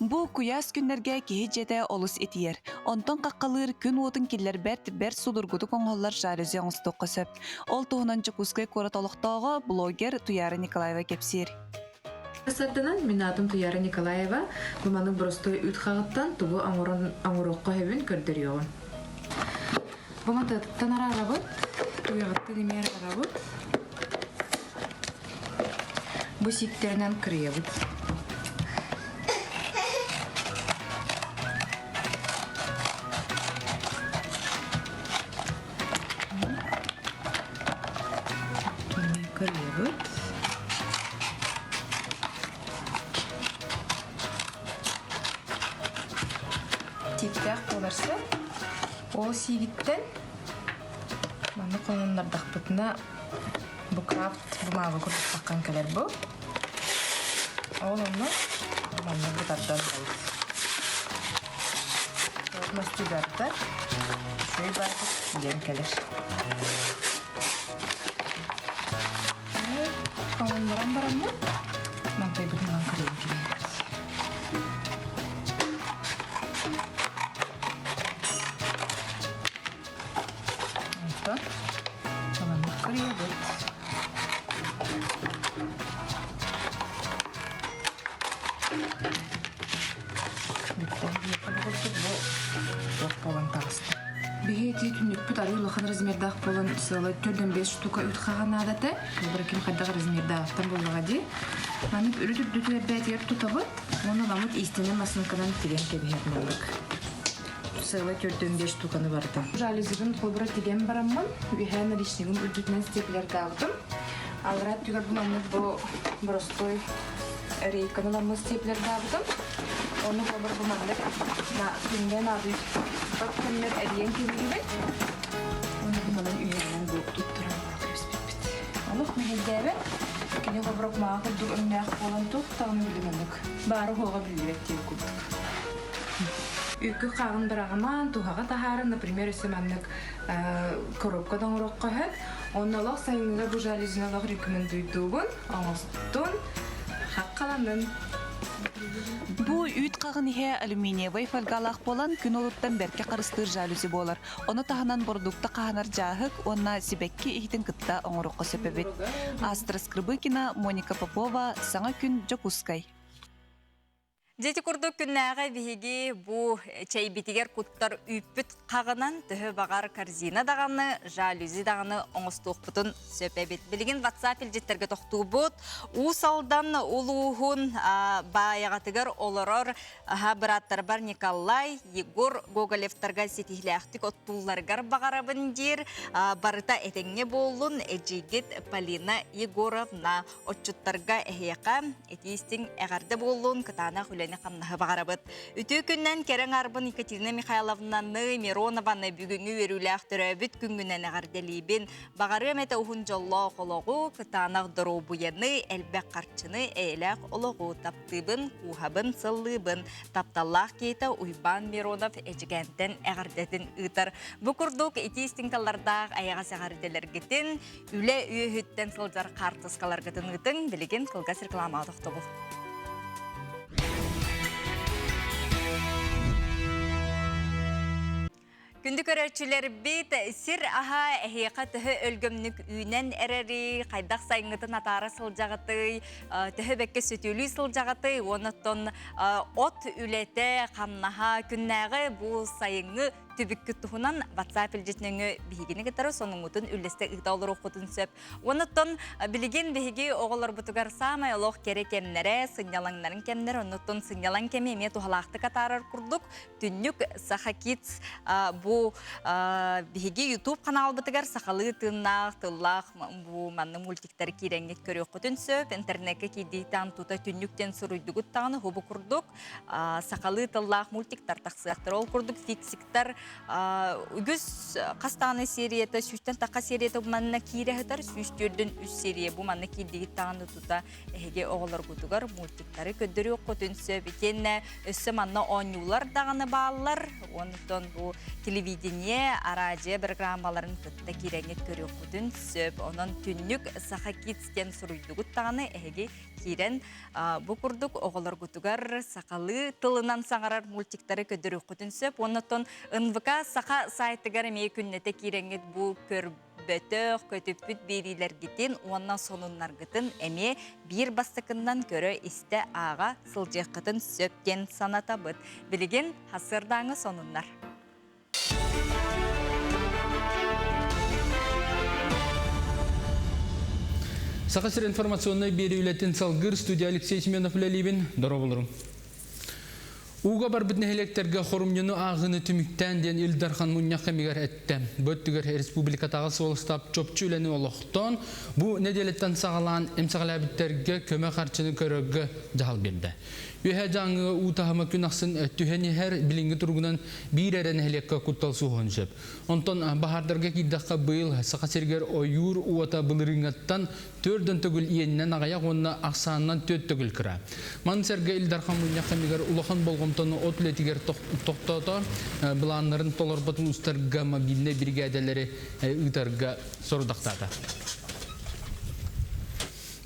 Бу куйаас күннэргэ киһи дьиэтэ олус итийэр. Онтон хаххалыыр күн уотун киллэрбэт бэрт судургутук оҥоһуллар жалюзи оҥостуохха сөп. Ол туһунан Дьокуускай куорат олохтооҕо блогер Туяра Николаева кэпсиир. Сарданан мин аатым Туяра Николаева. Бу маннык боростуой үүт хаҕыттан тугу оҥорон оҥоруохха сөбүн көрдөрүөҕүм. Бу матыаттан араарабыт, туйаҕыттан эмиэ араарабыт. Бу сииктэринэн кырыйабыт. Кырыйабыт. Тииптээх буоларса, ол сиигиттэн манна хонуннардахпытына бу крафт бумага курдук таххан кэлэр бу. Ол онно манна бу тардан ылабыт. Мастыгартар үчүгэй баайбыт диэн кэлэр. Хоһуннаран бараммыт мантайбытынан кырыйан киирэбит. Онтон маннык кырыйабыт. Бүттэ. Курдук бу туох буолан таҕыста. Биһи ити түннүкпүт арыы улахан Улахан размердаах буолан сыала 4-5 штука үт хаҕа наадата. Бара ким хайдах размердааҕыттан буоллаҕа дии. Маннык үрүт үрдүтүгэр бээтигэр тутабыт. Уонна ламыт иистэнэ массыынканан тигэн кэбиһэр маннык. Сыала 4-5 штуканы барыта. Жалюзибын холбура тигэн бараммын, үһээ наличнигым үрдүтүнэн степлердаабытым. Аллараа өттүгэр бу маннык бу боростуой рейканы ламмыт степлердаабытым. Ону холбура бу маннык күҥҥэ наадыйбат кэммэр эрийэн кэбиһэбин. Уонна бу манан үһээнэн бу туттаран кэбиспиппит. Олох мэһэйдээбэт. Кини холбура кумааҕы курдук өҥнөөх буолан туох даҕаны били маннык баара-суоҕа биллибэт диэн курдук. Үкү хаҕын быраҕымаан, туһаҕа таһааран, например, өссө маннык коробка да оҥоруохха сөп. Онно олох сайыҥҥыга бу жалюзины олох рекомендуйдуубун, оҥостун, хаххаланын. Бу үүт хаҕын иһэ алюминиевай фольгалаах буолан, күн олуттан бэркэ харыстыыр жалюзи буолар. Ону таһынан бородуукта хаһанар дьааһык уонна сибэкки иһитин кытта оҥоруохха сөп эбит. Астра Скрыбыкина, Моника Попова, Саҥа күн, Дьокуускай. Дьити курдук күннээҕи биһиги бу чэйбитигэр куттар үүппүт хаҕынан төһө баҕар корзина даҕаны, жалюзи даҕаны оҥостуохпутун сөп эбит. Билигин WhatsApp илдьиттэргэ тохтуубут. Уус Алдан улууһун баайаҕатыгар олорор бырааттарбар Николай, Егор Гоголевтарга ситиһилээхтик оттуулларыгар баҕарабын диир. Барыта этэҥҥэ буоллун, эдьиийгит Полина Егоровна. Отчуттарга эһиэхэ итии-истиҥ эҕэрдэ буоллун, кытаанах үлэни-хамнаһы баҕарабыт. Үтүө күннэн кэрэ аҥаарбын Екатерина Михайловнаны, Миронованы бүгүҥҥү үөрүүлээх төрөөбүт күҥҥүнэн эҕэрдэлиибин. Баҕарыам этэ уһун дьоллоох олоҕу, кытаанах доруобуйаны, элбэх харчыны, эйэлээх олоҕу таптыыбын, кууһабын, сыллыыбын. Тапталлаах киһитэ Уйбаан Миронов Эдьигээнтэн эҕэрдэтин ыытар. Бу курдук итии-истиҥ тыллардаах эйэҕэс эҕэрдэлэргитин Үлэ үөһүттэн сылдьар хаартыскаларгытын ыытыҥ, билигин кылгас рекламаҕа тохтобул. Күндү көрөөччүлэрбит, сир аһа эһиэхэ төһө өлгөмнүк үүнэн эрэри, хайдах сайыҥҥытын атаара сылдьаҕытый, төһө бэккэ сөтүөлүү сылдьаҕытый, уонна от үлэтэ, хамнаһа, күннээҕи бу сайыҥҥы түбүккүт туһунан WhatsApp илдьит нөҥүө биһигини кытары сонуҥҥутун үллэстэ ыыта олоруоххутун сөп. Онуттан билигин биһиги оҕолорбутугар саамай олох кэрэ кэмнэрэ, сынньалаҥнарын кэмнэрэ, оннуттан сынньалаҥ кэми эмиэ туһалаахтык атаарар курдук Түннүк Саха Kids бу биһиги YouTube ханаалбытыгар сахалыы тыыннаах, тыллаах бу манны мультиктары киирэҥҥит көрүөххүтүн сөп. Интернеккэ киирдиитан тута түннүк диэн суруйдугут даҕаны хубу курдук сахалыы тыллаах мультиктар тахсыахтара. Ол курдук фиксиктар үгүс хас даҕаны серията, сүүстэн тахха серията бу манна киирэ сытар, 104-дөн үс серия бу манна киирдигит даҕаны тута эһиги оҕолоргутугар мультиктары көрдөрүөххүтүн сөп. Итиэннэ өссө манна оонньуулар даҕаны бааллар. Онтон бу телевидение, араадьыйа программаларын кытта киирэҥҥит көрүөххүтүн сөп. Онон түннүк Саха Kids диэн суруйдугут даҕаны эһиги киирэн бу курдук оҕолоргутугар сахалыы тылынан саҥарар мультиктары көрдөрүөххүтүн сөп. Оннотон НВК Саха сайтыгар эмиэ күннэтэ киирэҥҥит бу көрбөтөх, көтүппүт биэриилэргитин уонна сонуннаргытын эмиэ биир бастакыннан көрө-истэ ааҕа сылдьыаххытын сөп диэн санатабыт. Билигин сарсыардааҥы сонуннар. Саха сир информационнай биэрии үлэтин салгыыр студия Алексей Семенов үлэлиибин. Дорооболорум. Ууга барбыт нэһилиэктэргэ хорумньуну ааҕыыны түмүктээн диэн Ил Дархан мунньах кэмигэр эттэ. Бу өттүгэр республикатааҕы суол-ыстаап чопчу үлэни олохтоон, бу нэдиэлэттэн саҕалаан эмсэҕэлээбиттэргэ көмө харчыны көрөргө дьаһал биэрдэ. Үөһээ Дьааҥыга уу таһыма күн ахсын түһэн иһэр, билиҥҥи туругунан биир эрэ нэһилиэккэ куттал суоһун сөп. Онтон баһаардарга киирдэххэ быйыл Саха сиригэр ойуур уота былырыыҥҥаттан төрдөн төгүл иэнинэн аҕыйах уонна ахсаанынан түөрт төгүл кыра. Маны сэргэ Ил Дархан мунньах кэмигэр улахан болҕомтону от үлэтигэр тохтоото, былааннарын толорбот улуустарга мобильнай биригээдэлэри ыытарга сорудахтаата.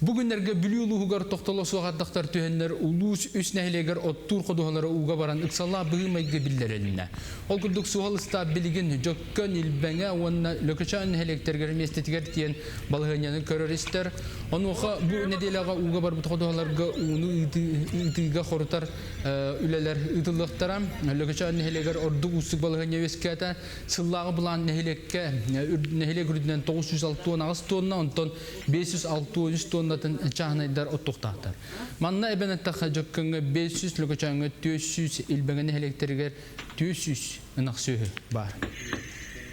Бу күннэргэ Бүлүү улууһугар тохтоло суох ардахтар түһэннэр улуус үс нэһилиэгэр оттуур ходуһалара ууга баран ыксаллаах быһыы-майгы биллэрилиннэ. Ол курдук суһал ыстаап билигин Дьөккөн, Илбэҥэ уонна Лөкөчөөн нэһилиэктэригэр миэстэтигэр тиийэн балаһыанньаны көрөр-истэр. Онуоха бу нэдиэлэҕэ ууга барбыт ходуһаларга ууну ыытыыга хорутар үлэлэр ыытыллыахтара. Лөкөчөөн нэһилиэгэр ордук уустук балаһыанньа үөскээтэ. Сыллааҕы былаан нэһилиэккэ нэһилиэк үрдүнэн 968 тонна, онтон 563 тоннатын чааһынайдар оттуохтаахтар. Манна эбэн эттэххэ, Дьөккөҥҥө 500, Лөкөчөөҥҥө 400, Илбэҥэ нэһилиэктэригэр 400 ынах сүөһү баар.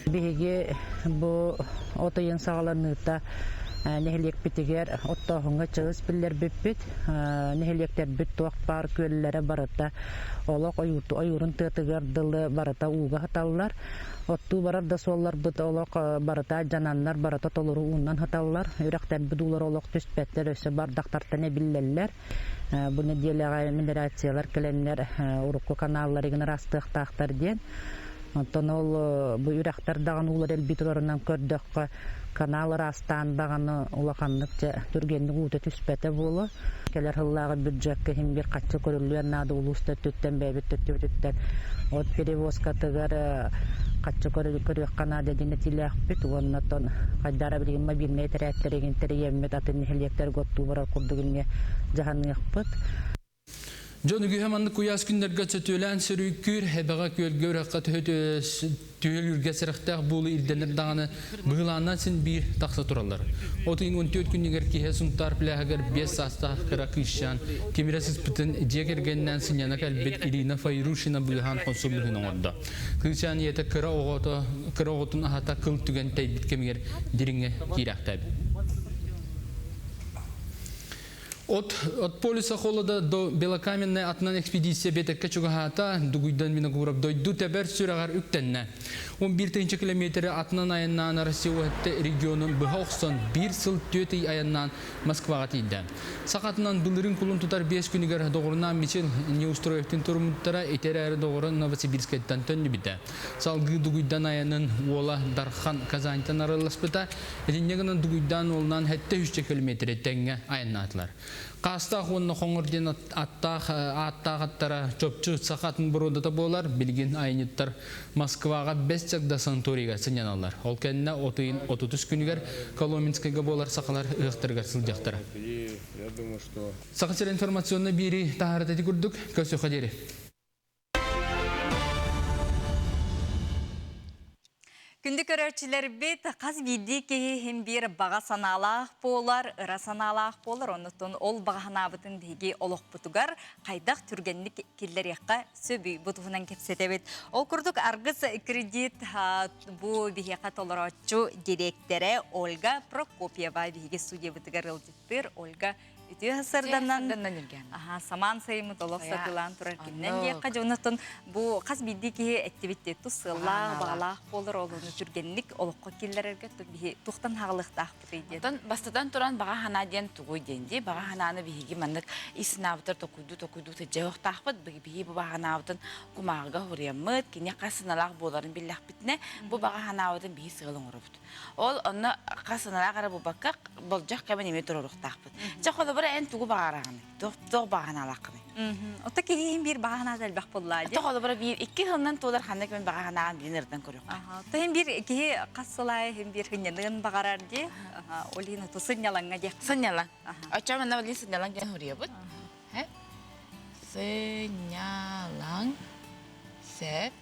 Биһиги бу от ыйын саҕаланыыта нэһилиэкпитигэр оттооһуҥҥа чыыс биллэрбиппит. Нэһилиэктэрбит туох баар күөллэрэ барыта олох ойуурун тыатыгар дылы барыта ууга сыталлар. Оттуу барар да суолларбыт олох барыта дьананнар, барыта толору ууннан сыталлар. Үрэхтэрбит уулара олох түспэттэр, өссө бардахтартан эбиллэллэр. Бу нэдиэлэҕэ мелиорациялар кэлэннэр урукку каналларыгын ыраастыахтаахтар диэн. Онтон ол бу үрэхтэр даҕаны уулар элбии турарынан көрдөххө, канал ыраастаан даҕаны улаханнык дьэ түргэнник уута түспэтэ буолуо. Кэлэр сыллааҕы бюджекка иһин биир хаччы көрүллүөн наада улуус да өттүттэн, бэйэбит да өттүбүтүттэн. От перевозкатыгар хаччы көрүөххэ наада диэн этиилээхпит уонна оттон хайдара билигин мобильнай этэрээттэригин тэрийэммит атын нэһилиэктэргэ оттуу барар курдук эмиэ дьаһаныахпыт. Дьон үгүһэ маннык куйаас күннэргэ сөтүөлээн сөрүүкүүр, эбэҕэ күөлгэ үрэххэ түһөлүүргэ сэрэхтээх буолуу ирдэнэр даҕаны быһылааннан син биир тахса тураллар. От ыйын 14 күнүгэр киһи Сунтаар пляһыгар 5 саастаах кыра кыысчаан тимирэ сыспытын дьиэ кэргэнинээн сынньана кэлбит Ирина Файрушина быыһаан хонсун быһыын оҥордо. Кыысчаан ийэтэ кыра оҕото кыра оҕотун аһата кыл түгэн тэйбит кэмигэр дириҥҥэ киирээхтээбит. От, от полюса холода до Белокаменной атынан экспедиция бэтэккэ чугаһаата, Дугуйдан Винокуров дойду тэбэр сүрэҕэр үктэннэ. 11 тыһыынча километры атынан айаннаан Россия уһатта регионун быһа охсон биир сыл түөрт ый айаннаан Москваҕа тиийдэ. Сахатынан былырыын кулун тутар биэс күнүгэр доҕорунаан Мичил Неустроевтын туруммуттара, ити эрээри доҕоро Новосибирскайтан төннүбүтэ. Салгыы Дугуйдан айанын уола Дархан Казаньтан аралласпыта. Итиннэ гынан Дугуйдаан уолунаан сэттэ үсчэ километры тэҥҥэ айаннаатылар. Хаастаах уонна Хоҥор диэн аттаах ааттаах аттара чопчу саха атын боруодата буолар. Билигин айанньыттар Москваҕа Бэс Чагда санаторийга сынньаналлар. Ол кэннэ от ыйын отутус күнүгэр Коломенскайга буолар сахалар ыһыахтарыгар сылдьыахтара. Саха сирэ информационнай биэрии таһаарыта ити курдук. Көрсүөххэ диэри. Күндү көрөөччүлэрбит, хас биирдии киһи иһин биир баҕа санаалаах буолар, ыра санаалаах буолар. Оннуттан ол баҕа санаабытын биһиги олохпутугар хайдах түргэнник киллэриэххэ сөбүй бу туһунан кэпсэтэбит. Ол курдук Аргыс кредит бу биһиэхэ толорооччу дириэктэрэ Ольга Прокопьева биһиги студиябытыгар ыалдьыттыыр. Ольга Үтүө сарданан аха самаан сайыммыт олох сатыылаан турар күннэн диэххэ дьоннотон бу хас биирдии киһи эттибит дии тус сыаллаах баҕалаах буолар олону түргэнник олоххо киллэрэргэ биһи тухтан хаалыахтаахпытый диэн. Оттон бастатан туран баҕа санаа диэн тугуй диэн дии баҕа санааны биһиги маннык ис санаабытыгар токуйдуу токуйдуу сылдьыахтаахпыт биһиги бу баҕа санаабытын кумааҕыга суруйаммыт кини хас санаалаах буоларын биллэхпитинэ бу баҕа санаабытын биһи сыал оҥоробут Ол онно хас саналаах эрэ буолбакка, болдьох кэмин эмиэ туруоруохтаахпыт. Чэ, холобура, эн тугу баҕараҕыный? Туох туох баҕа санаалааххыный? Ото киһи биир баҕа санаата элбэх буоллаа дии. Ото холобура биир икки сылынан туолар ханнык мен баҕа санааҕын билин ырытан көрүөххэ. Ото иһин биир киһи хас сыл аайы иһин биир сынньаныан баҕарар дии. Ол иһин ото сынньалаҥҥа диэх. Сынньалаҥ. Оччо манна билин сынньалаҥ диэн суруйабыт. Сынньалаҥ. Сөп.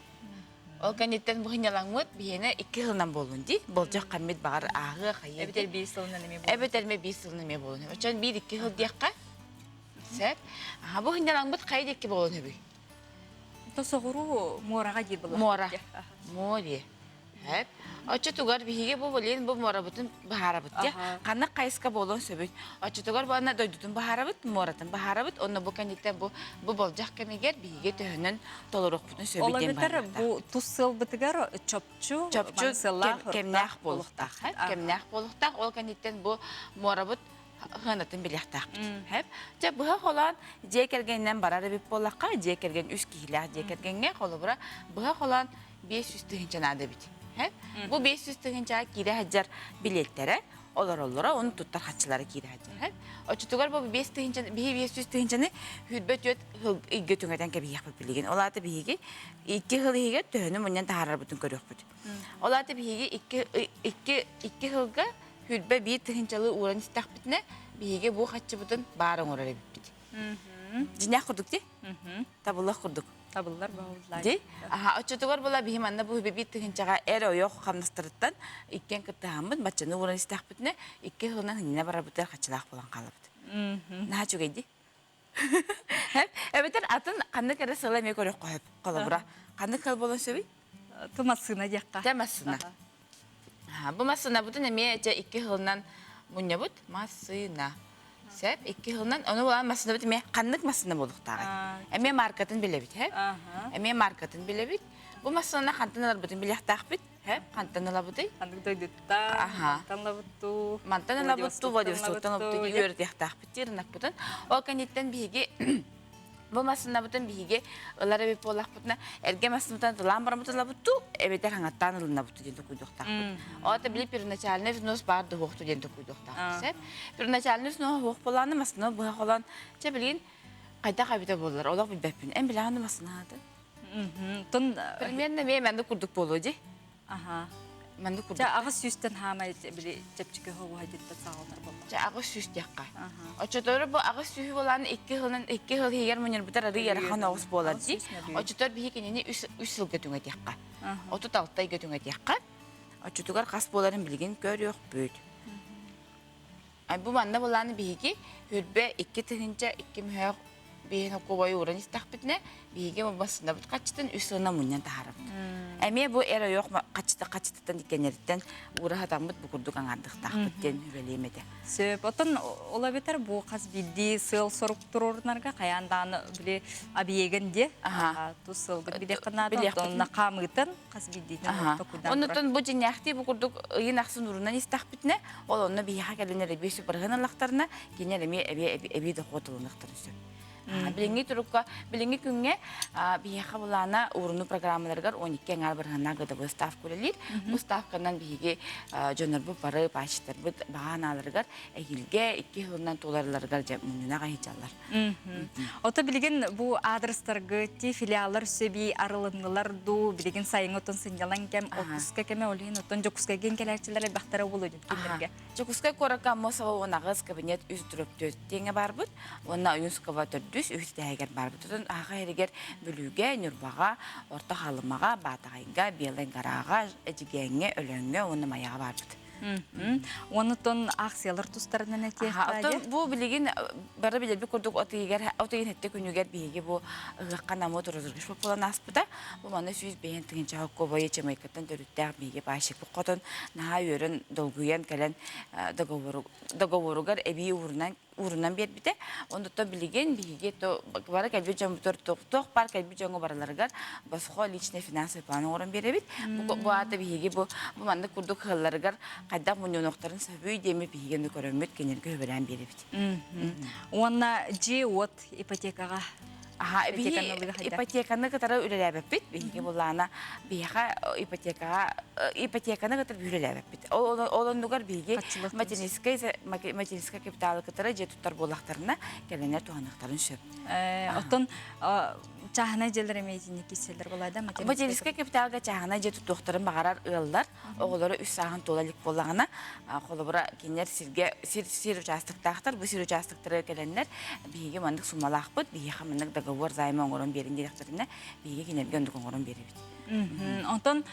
Ол кэнниттэн бу сынньалаҥмыт биһиэнэ икки сылынан буоллун дии. Болдьох хаммыт баҕар ааһыа хайыа. Эбэтэр биир сылынан эмиэ буолун. Эбэтэр эмиэ биир сылынан эмиэ буолун. Очон биир икки сыл диэххэ. Сөп. Аха бу сынньалаҥмыт хайа диэки буолун үбүй? То соҕуруу муораҕа дии булла. Муора. Море. Сөп. Оччотугар биһиги бу билин бу муорабытын баһаарабыт дии. Ханнык хайыска буолуон сөбүй? Оччотугар бу ана дойдутун баһаарабыт, муоратын баһаарабыт, онно бу кэнниттэн бу бу болдьох кэмигэр биһиги төһөнөн толоруохпутун сөбүй Ол диэн эбэтэр бу тус сыалбытыгар чопчу чопчу сыаллаах кэмнээх буолуохтаах. Кэмнээх буолуохтаах. Ол кэнниттэн бу муорабыт хыанатын билиэхтээхпит. Хэп. Дьэ быһа холоон дьиэ кэргэнинэн барар эбит буоллахха, дьиэ кэргэн үс киһилээх дьиэ кэргэҥҥэ холобура быһа холоон 500 тыһыынча наада эбит. Бу 500 тыһыынчаҕа киирэ сылдьар билиэттэрэ. олороллоро, оны туттар хаччылара киирэ сылдьар. Оччотугар бу 5 тыһыынчаны, биһи 500 тыһыынчаны хүрбэ түөт хыл ыйга түҥэтэн кэбиһиэхпит билигин. Ол аата биһиги икки хыл иһигэр төһөнү мунньан таһаарарбытын көрүөхпүт. Ол аата биһиги икки, икки, икки хылга хүрбэ биир тыһыынчалы ууран истэхпитинэ, биһиги бу хаччыбытын баар оҥорор эбиппит. Дьиҥнээх курдук дии? Табыллах курдук. Табыллар баҕаллар. Дии? Аха, оччотугар була биһи манна бу биир тыһыынчаҕа эр ойох хамнастарыттан иккиэн кыттыһаммыт, баччаны ууран истэхпитинэ, икки сылынан хиннэ барарбытыгар хаччылаах буолан хаалабыт. Наһаа үчүгэй дии. Эбэтэр атын ханнык эрэ сыла эмиэ көрөххө сөп. Холобура, ханнык сыл буолуон сөбүй? Ту массыына диэххэ. Тэ массыына. Бу массыынабытын эмиэ дьэ икки сылынан мунньабыт. Массыына. Сөп, икки сылынан. Ону булан массыынабыт эмиэ ханнык массыына буолуохтааҕый? Эмиэ маркатын билэбит, һэ? Эмиэ маркатын билэбит. Бу массыынаны хантан ыларбытын билиэхтээхпит. Һэ? Хантан ылабытый? Ханнык дойдуттан, мантан ылабыттуу, Мантан ылабыттуу, Владивостоктан ылабыттуу үөрэтиэхтээхпит диир ынакпытын. Ол кэнниттэн биһиги Бу массыынабытын биһиги ылар эбит буоллахпытына, эргэ массыынабытын тылаан бараммыт ылабыт дуу, эбэтэр хаҥаттаан ылынабыт дуу диэн токуйдуохтаахпыт. Ол это били первоначальный взнос баар дуһуохту диэн токуйдуохтаахпыт. Сөп? Первоначальный взнос суох буолааны массыына быһа холоон, чэ билигин хайдах эбитэ буоллар, олох билбэппин. Эн билэҕин да массыынааты? Тон Примерно эмиэ маннык курдук буолуо дии. Аха. Маннык курдук. Чэ 800-тэн хаамай били чэпчэки хоҕуһа диттэн саҕаланар буолла. Чэ 800 диэххэ. Оччотору бу 800 буолаан икки сылынан икки сыл иһигэр мунньарбытар арыы ыарахан оҕус буолар дии. Оччотор биһи кинини үс үс сылга түҥэтиэххэ. 36 ыйга түҥэтиэххэ. Оччотугар хас буоларын билигин көрүөхпүт. Бу манна былааны биһиги хүрбэ икки тыһыынча икки мөһөөх биһин окуобайы ууран истэхпитинэ, биһиги бассынабыт хаччытын үс сылынан мунньан таһаарабыт. Эмиэ бу эр ойох хаччыта хаччытыттан иккеннэриттэн уура сатаммыт бу курдук аҥаардыхтаахпыт диэн үлэлиэм этэ. Сөп. Оттон ол эбэтэр бу хас биирдии сыал-сорук туруорунарга хайаан даҕаны били объегын диэ тус сылгын билиэххэ наада. Оттон хаамыытын хас биирдиитин токуйдаан Оннуттан бу дьиҥнээхтии бу курдук ыйын ахсын урунан истэхпитинэ, ол онно биһиэхэ кэлэн эрэбиэ сүпарыһын ыллахтарына, кинилэр эмиэ эбии эбии дохуот ылыныахтарын сөп. Билиҥҥи турукка, билиҥҥи күҥҥэ биһиэхэ былаана ууруну программаларыгар 12 эҥээр барыһыннаах годовой ставка үлэлиир. Бу ставканан биһиги дьоннорбут бары паачтарбыт баҕа анааларыгар эһиилгэ икки сылынан туоларларыгар дьэ мунньунах аһыйдьаллар. Ото билигин бу адрестаргы ти филиаллар сөби арылыннылар дуу, билигин сайыҥҥы отон сынньалаҥ кэм, отпуска кэмэ ол иһин оттон Дьокуускайга кэлээччилэр элбэхтэрэ буолуо дьон кинилэргэ. Дьокуускай куоракка Аммосова уон аҕыс кабинет үс дробь тиэҥэ барбыт уонна Ойуунского төрдүс үһүс тэһэгэр барбыт. Отон аха иһигэр Бүлүүгэ, Ньурбаҕа, Орто Халымаҕа, Баатаҕайга, Белай Гораҕа, Эдьигээҥҥэ, Өлөөҥҥө уонна Майаҕа барбыт. Онутон акциялар тустарынан этиэххэ Оттон бу билигин бары билэрбит курдук от ыйыгар от ыйын хэттэ күнүгэр биһиги бу ыһыахха намыт розыгрыш буолан ааспыта. Бу манна 105 тыһыынча холкуобайы Чамайкаттан төрүттээх биһиги пайщикпыт хотон наһаа үөрэн долгуйан кэлэн договоругар эбии уурунан уурунан биэрбитэ. Онтон билигин биһиги бары кэлбит дьоммутугар туох баар кэлбит дьоҥҥо барыларыгар босхо личный финансовый план оҥорон биэрэбит. Бу аата биһиги бу бу маннык курдук ыалларыгар хайдах мунньунуохтарын сөбүй диэми биһиги ону көрөммүт кинилэргэ үбэлээн биэрэбит. Уонна дьиэ-уот ипотекаҕа Аха, биһи ипотеканы кытары үлэлээбэппит. Биһиги буллаана биһиэхэ ипотекаҕа ипотеканы кытары үлэлээбэппит. Ол ол оннугар биһиги материнскай материнскай капиталы кытары дьиэ туттар буоллахтарына кэлэннэр туһаныахтарын сөп. Оттон чааһынай дьиэлэр эмиэ итинник киирсэллэр буолаа да материнскай капиталга чааһынай дьиэ туттуохтарын баҕарар ыаллар оҕолоро үс сааһын туола илик буоллаҕына, холобура, кинилэр сиргэ сир сир учаастактаахтар, бу сир учаастактарыгар кэлэннэр биһиги маннык суммалаахпыт, биһиэхэ маннык договор займа оҥорон биэрин диэтэхтэринэ, биһиги кинилэргэ оннук оҥорон биэрэбит. Онтон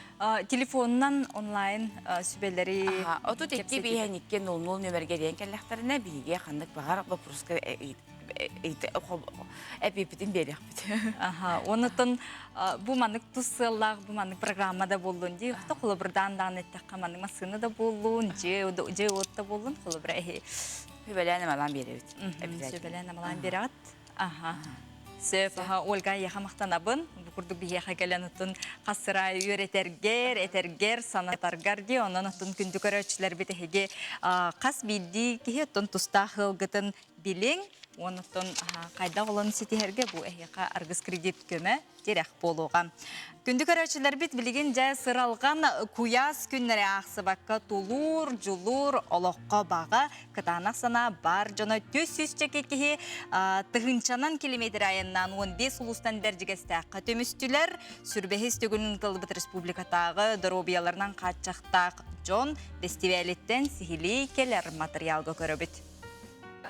телефонунан онлайн сүбэлэри 32 5 2 00 нөмерге диэн кэллэхтэринэ, биһиги ханнык баҕар боппуруска эпипитин биэриэхпит. Аха, онутун бу маннык тус сыаллаах бу маннык программа да буоллун дии. Хото холобурдаан даҕаны эттэххэ маннык массыына да буоллун, дьиэ дьиэ уот да буоллун, холобура эһи Сүбэлээн амалаан биэрэбит. Сүбэлээн амалаан биэрэҕит. Аха. Сөп, аха, Ольга эйиэхэ махтанабын. Бу курдук биһиэхэ кэлэн оттон хас сыраайы үөрэтэргэр, этэргэр, санатаргар дии. Онон оттон күндү көрөөччүлэрбит эһиги хас биирдии киһи оттон тустаах ыалгытын билиҥ, оннуттан хайдах олон ситиһэргэ бу эһиэхэ аргыс кредит көмө тирэх буолуоҕа. Күндү көрөөччүлэрбит билигин дьэ сыралҕан куйаас күннэри аахсыбакка тулуур, дьулуур, олоххо баҕа, кытаанах санаа бар дьоно түс сүүсчэки киһи тыһыынчанан километр айаннаан 15 улуустан Бэрдьигэстээххэ түмүстүлэр. Сүрбэһис төгүлүн ыытыллыбыт республикатааҕы доруобуйаларынан хааччахтаах дьон бэстибээлиттэн сиһилии кэлэр матырыйаалга көрөбүт.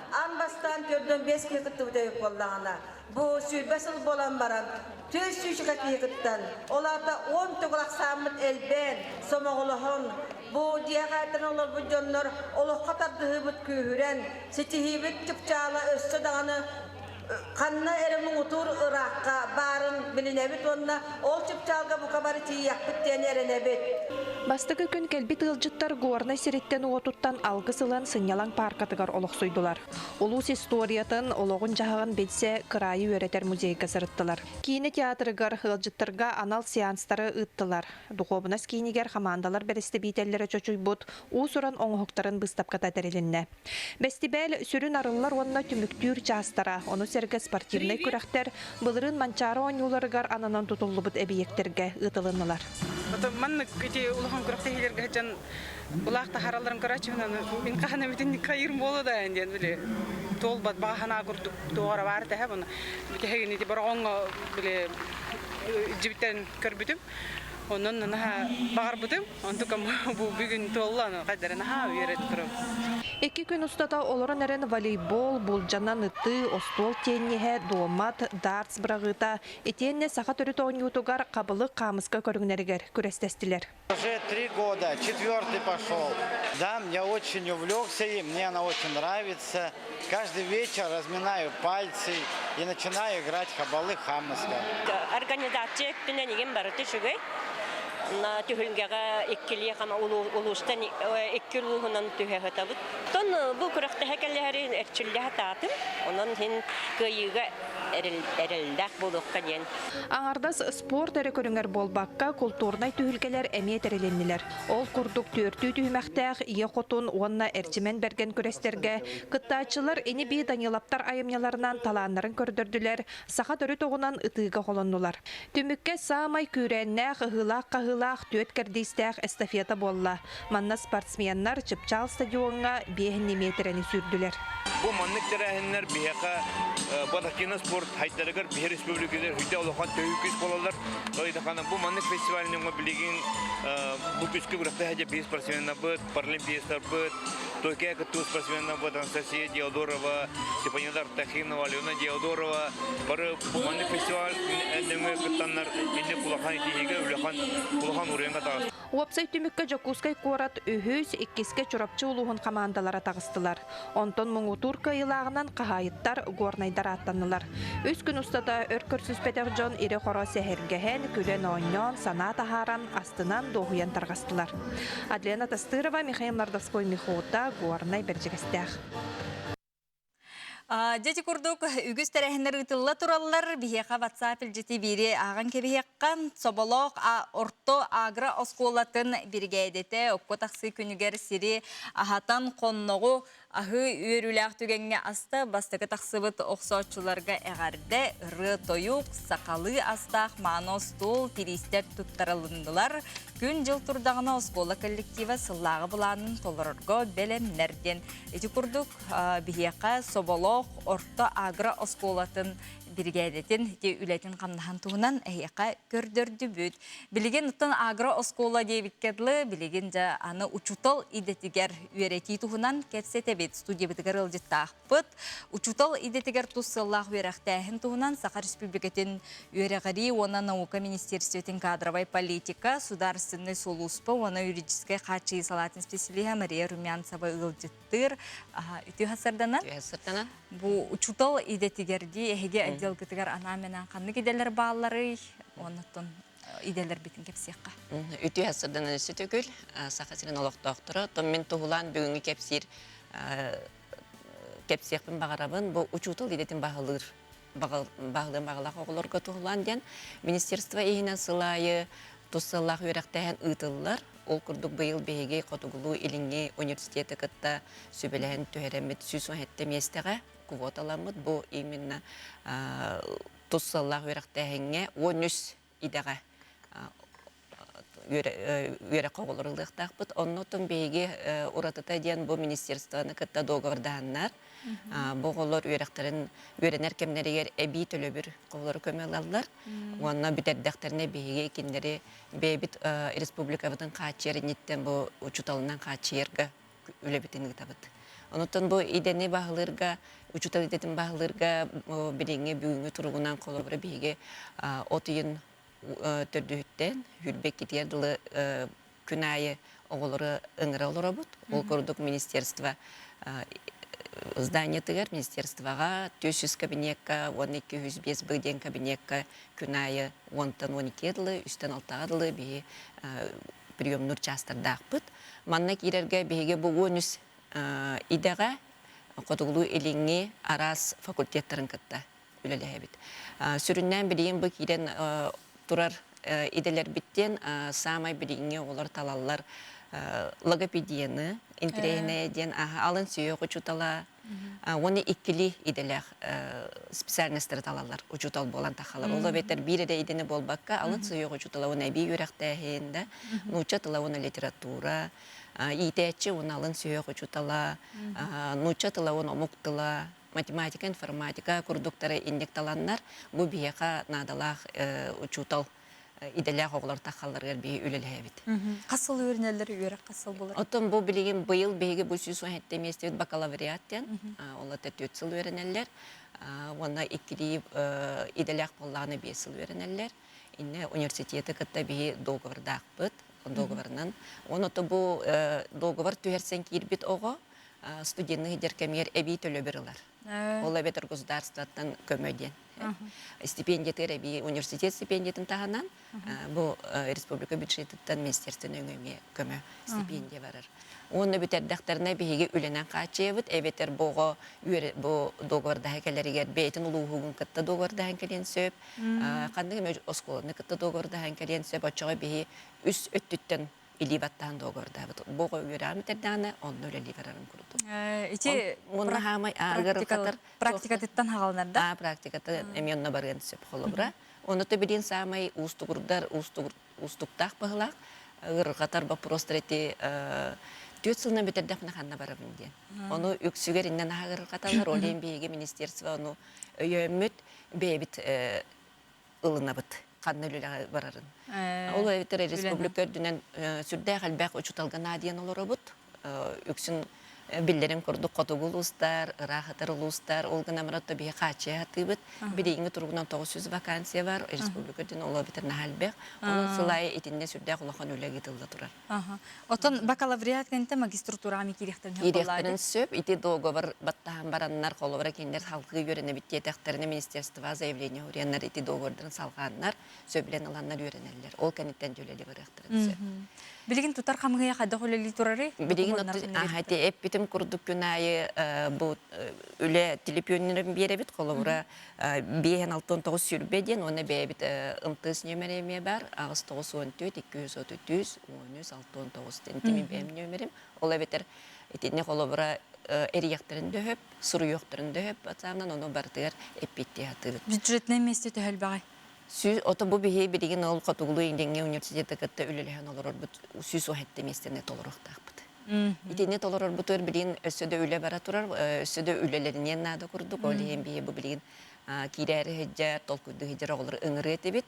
Аан бастаан төрдөн бес киһи кыттыбыт эбит буоллаҕына, бу 20 сыл буолан баран, 400 киһи кыттан, ол аата 10 төгүл ахсааммыт элбээн, сомоҕолоһон, бу дьиэ хаайтан олорбут дьоннор олоххо тардыһыыбыт күүһүрэн, ситиһиибит чыпчаала өссө даҕаны ханна эрэ муҥутуур ыраахха баарын билинэбит уонна ол чыпчаалга бука бары тиийиэхпит диэн эрэнэбит. Бастакы күн кэлбит ыалдьыттар Горнай сириттэн-уотуттан алгыс ылан сынньалаҥ пааркатыгар олохсуйдулар. Улуус историятын, олоҕун-дьаһаҕын билсэ кыраайы үөрэтэр музейга сырыттылар. Киинэ театрыгар ыалдьыттарга анал сеанстары ыыттылар. Духуобунас киинигэр хамаандалар бэрэстэбиитэллэрэ чочуйбут уус-уран оҥоһуктарын быыстапката тэрилиннэ. Бэстибээл сүрүн арыллар уонна түмүктүүр чаастара, ону сэргэ спортивнай күрэхтэр былырыын Манчаары оонньууларыгар ананан тутуллубут эбийиэктэргэ ыытылыннылар. Маннык ити улахан күрэхтэһиилэргэ сылдьан улаах таһааралларын көрөөччүбүн мин хаһан эмитин кайыырым буолуо да диэн били туолбат баҕа санаа курдук туох эрэ баар этэ бұны бүтэһигин ити бороҕоҥҥо били дьибиттэн көрбүтүм онон наһаа баҕарбытым Онтукам бу бүгүн туолла, хайдара наһаа үөрэ турабын. Икки күн устата олорон эрэн волейбол, булдьанан ытыы, остуол тенниһэ, дуомат, дартс быраҕыыта, итиэннэ саха төрүт оонньуутугар хабылык хаамыска көрүҥнэригэр күрэстэстилэр. Уже 3 года, четвертый пошел. Да, я очень увлекся им, мне она очень нравится. Каждый вечер разминаю пальцы и начинаю играть хабылык хаамыска. Организация өттүнэн игин барыта үчүгэй. На түһүлгэҕэ иккилии хама улуустан икки улууһунан түһэ сытабыт. Тон бу күрэхтэһэ кэллэһэрин эрчиллэ сатаатым. Онон иһин кыайыыга эрэллээх буолуохха диэн. Аҥардас спорт эрэ көрүҥэр буолбакка, култуурнай түһүлгэлэр эмиэ тэрилиннилэр. Ол курдук түөртүү түһүмэхтээх Ийэ Хотун уонна Эрчимэн Бэргэн күрэстэргэ кыттааччылар ини-бии Даниловтар айымньыларынан талааннарын көрдөрдүлэр, саха төрүт оҕунан ытыыга холоннулар. Түмүккэ саамай күүрээннээх, ыһыылаах-хаһыылаах түөрт кэрдиистээх эстафета буолла. Манна спортсменнар Чыпчаал стадиоҥҥа 5 миэтэрэни сүүрдүлэр. Бу маннык тэрээһиннэр биһиэхэ Батакина спорт хайдарыгар биһи республикалар хүдэ улахан төһүү күүс буолаллар. Ыйдахана бу маннык фестивальныҥа билигин бу күскэ күрэхтэһэ биһи спортсменнарбыт, паралимпиецтарбыт, Токио кыттыы спортсменнарбыт Анастасия Диодорова, Степанида Артахинова, Алена Диодорова бары бу маннык фестиваль нөҥүө кыттаннар инник улахан итиһиигэ улахан улахан уруйан таҕыста. Уопсай түмүккэ Дьокуускай куорат үһүс, иккискэ Чурапчы улууһун хамаандалара таҕыстылар. Онтон муҥутуур кыайыылааҕынан хаһаайыттар Горнайдар ааттаннылар. Үс күн устата өр көрсүспэтэх дьон ирэ-хоро сэһэргэһэн, күлэн-оонньоон, санаа таһааран, астынан, дуоһуйан тарҕастылар. Адлена Тастырова, Михаил Мордовской, Михота, Горнай, Бэрдьигэстээх. Дьэ курдук үгүс тэрээһиннэр ыытылла тураллар. Биһиэхэ WhatsApp илдьити биири ааҕан кэбиһиэххэ. Соболоох орто агро оскуолатын биригээдэтэ окко тахсыы күнүгэр сири аһатан хонноҕу аһыы үөрүүлээх түгэҥҥэ аста бастакы тахсыбыт охсооччуларга эҕэрдэ, ырыа-тойук, сахалыы астаах мааны остуол, тириистэр туттарылыннылар. Күн-дьыл турдаҕына оскуола коллектива сыллааҕы былаанын толорорго бэлэмнэр диэн. Ити курдук биһиэхэ Соболоох орто агро оскуолатын биригээдэтин ити үлэтин-хамнаһын туһунан эһиэхэ көрдөрдүбүт. Билигин оттон агро оскуола диэбиккэ дылы, билигин дьэ аны учуутал идэтигэр үөрэтии туһунан кэпсэтэбит. Студиябытыгар ыалдьыттаахпыт. Учуутал идэтигэр тус сыаллаах үөрэхтээһин туһунан Саха Республикатын үөрэҕирии уонна наука министерствотын кадровай политика, судаарыстыбаннай сулууспа уонна юридическай хааччыйыы салаатын специалиһа Мария Румянцева ыалдьыттыыр. Үтүө сарданан. Үтүө сарданан. Бу учуутал идэтигэр дии эһиги отделгытыгар анаан-менаан ханнык идэлэр баалларый? Оннуттан идэлэрбитин кэпсиэххэ. Үтүө сарданан өссө төгүл Саха сирин олохтоохторо. Оттон мин туһулаан бүгүҥҥү кэпсиир кэпсиэхпин баҕарабын. Бу учуутал идэтин баһылыыр баһылыан баҕалаах оҕолорго туһулаан диэн министерство иһинэн сыл аайы тус сыаллаах үөрэхтээһин ыытыллар. Ол курдук быйыл биһиги Хотугулуу-Илиҥҥи университеты кытта сүбэлэһэн түһэрэммит 117 миэстэҕэ квоталаммыт. Бу именно тус сыаллаах үөрэхтээһиҥҥэ 13 идэҕэ үөрэххэ оҕолору ылыахтаахпыт. Оннотон биһиги уратыта диэн бу министерствоны кытта договордаһаннар, бу оҕолор үөрэхтэрин үөрэнэр кэмнэригэр эбии төлөбүр оҕолору көмө ылаллар. Уонна бүтэрдэхтэринэ биһиги кинилэри бэйэбит республикабытын хааччыйар инниттэн бу учууталынан хааччыйарга үлэбитин ыытабыт. Онуттан бу идэни баһылыырга, учуутал идэтин баһылыырга билиҥҥи бүгүҥҥү туругунан холобура биһиги от ыйын төрдүһүттэн хүрбэккитигэр дылы күн аайы оҕолору ыҥыра олоробут. Ол курдук министерство зданиетыгар министерствоҕа 400 кабинекка уонна 205 б диэн кабинекка күн аайы уонтан 12 дылы, үстэн алтаҕа дылы биһи приемнуур чаастардаахпыт. Манна киирэргэ биһиги бу 13 идэҕэ хотугулуу-илиҥҥи араас факультеттарын кытта үлэлэһэбит. Сүрүннээн билигин бу киирэн турар идэлэрбиттэн саамай билиҥҥи оҕолор талаллар логопедияны, интэриэһинэй диэн алын сүһүөх учуутала уонна иккилии идэлээх специальностары талаллар учуутал буолан тахалар. Ол эбэтэр биир эрэ идэни буолбакка, алын сүһүөх учуутала уонна эбии үөрэхтээһин да, нуучча тыла уонна литература, иитээччи уонна алын сүһүөх учуутала, нуучча тыла уонна омук тыла, математика, информатика курдуктары инник таланнар, бу биһиэхэ наадалаах учуутал идэлээх оҕолор тахалларыгар биһи үлэлэһэбит. Хас сыл үөрэнэллэр, үөрэх хас сыл буолар? Оттон бу билигин быйыл биһиги бу 117 миэстэбит бакалавриат диэн, ол это 4 сыл үөрэнэллэр. Уонна иккилии идэлээх буоллаҕына 5 сыл үөрэнэллэр. Инне университеты кытта биһи договордаахпыт, договорынан. Уонна то бу договор түһэрсэн киирбит оҕо студенный сидер кэмигэр эбии төлөбүр ылар. Ол эбэтэр государствоттан көмө диэн. Стипендиятыгар эбии университет стипендиятын таһынан бу республика бюджетыттан министерство өҥө эмиэ көмө стипендия барар. Уонна бүтэрдэхтэринэ биһиги үлэнэн хааччыйабыт, эбэтэр бу оҕо бу договордаһа кэлэригэр бэйэтин улууһугун кытта договордаһан кэлиэн сөп, ханнык эмэ оскуоланы кытта договордаһан кэлиэн сөп, оччоҕо биһи үс өттүттэн илии баттаан договордаабыт. Бу оҕо үөрэҕин бүтэрдэҕинэ онно үлэлии барарын курдук. Ити Уонна хаамай ааргар практикатыттан хааланар да? Аа, практиката эмиэ онно барыан сөп холобура. Онно билин саамай уустугурдар, уустуктаах быһылаах ыарырҕатар боппуруостар ити түөрт сылынан бүтэрдэхпинэ ханна барабын диэн. Ону үксүгэр иннэн аһа ыарырҕаталлар, ол иһин биһиги министерство ону өйөөммүт, бэйэбит ылынабыт ханна үлэлэҕэ барарын. Ол эбэтэр республика үрдүнэн сүрдээх элбэх учууталга наадыйан олоробут. Үксүн биллэрин курдук хотугу улуустар, ыраах ытар улуустар, ол гынан баран биһи хааччыйа сатыыбыт. Билиҥҥи туругунан 900 вакансия бар, республика үрдүнэн ол эбэтэр наһаа элбэх. Онон сыл аайы итиннэ сүрдээх улахан үлэ ыытылла турар. Оттон бакалавриат кэнтэ магистратураҕа ми киириэхтэрин Киириэхтэрин сөп. Ити договор баттаһан бараннар, холобура кинилэр салгыы үөрэнэбит диэтэхтэринэ министерствоҕа заявление уруйаннар ити договордарын салҕааннар, сөбүлэн ыланнар үөрэнэллэр. Ол кэнниттэн үлэлии барыахтарын сөп. Билигин тутар хамыһыйа хайдах үлэлии турарый? Билигин ити эппитим курдук күн аайы бу үлэ телепүөннэрин биэрэбит. Холобура, биэһэн алтан тоҕус сүүрбэ диэн уонна бэйэбит МТС нүөмэрэ эмиэ баар аҕыс тоҕус уон түөрт икки жүз отут үс уон үс алта уон тоҕус диэн ити мин бэйэм нүөмэрим ол эбэтэр итинни холобура эрийэхтэрин дөһөп суруйуохтарын дөһөп ватсабынан ону барытыгар эппиэттии сатыыбыт бюджетнай миэстэ төһө элбэҕий сүүс ото бу биһи билигин ол хотугулуу илиҥҥи университеты кытта үлэлэһэн олорорбут сүүс уһэтти миэстэни толоруохтаахпыт Итини толорорбутугар билигин өссө да үлэ бара турар, өссө да үлэлэриниэн наада курдук. Ол иһин биһи бу билигин киирээри сылдьар, толкуйдуу сылдьар оҕолору ыҥырыа этибит.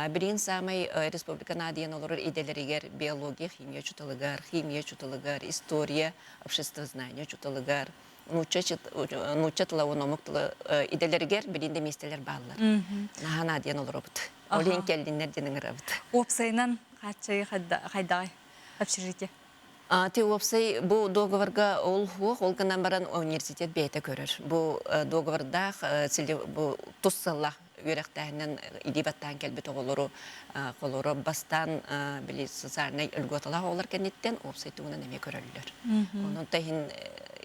Билигин саамай республика наадыйан олорор идэлэригэр биология, химия учууталыгар, химия учууталыгар, история, обществознание учууталыгар, нуучча тыла уонна омук тыла идэлэригэр билигин да миэстэлэр бааллар. Наһаа наадыйан олоробут. Ол иһин кэллиннэр диэн ыҥырабыт. Уопсайынан хааччайы хайдаҕай общежитие? Ти уопсай бу договорга ол хуох, ол гынан баран университет бэйэтэ көрөр. Бу договордаах бу тус сыллаах үөрэхтээһинэн илии баттаан кэлбит оҕолору холоро бастаан били социальнай льготалаах оҕолор кэнниттэн уопсай туһунан эмиэ көрөллөр. Онон та иһин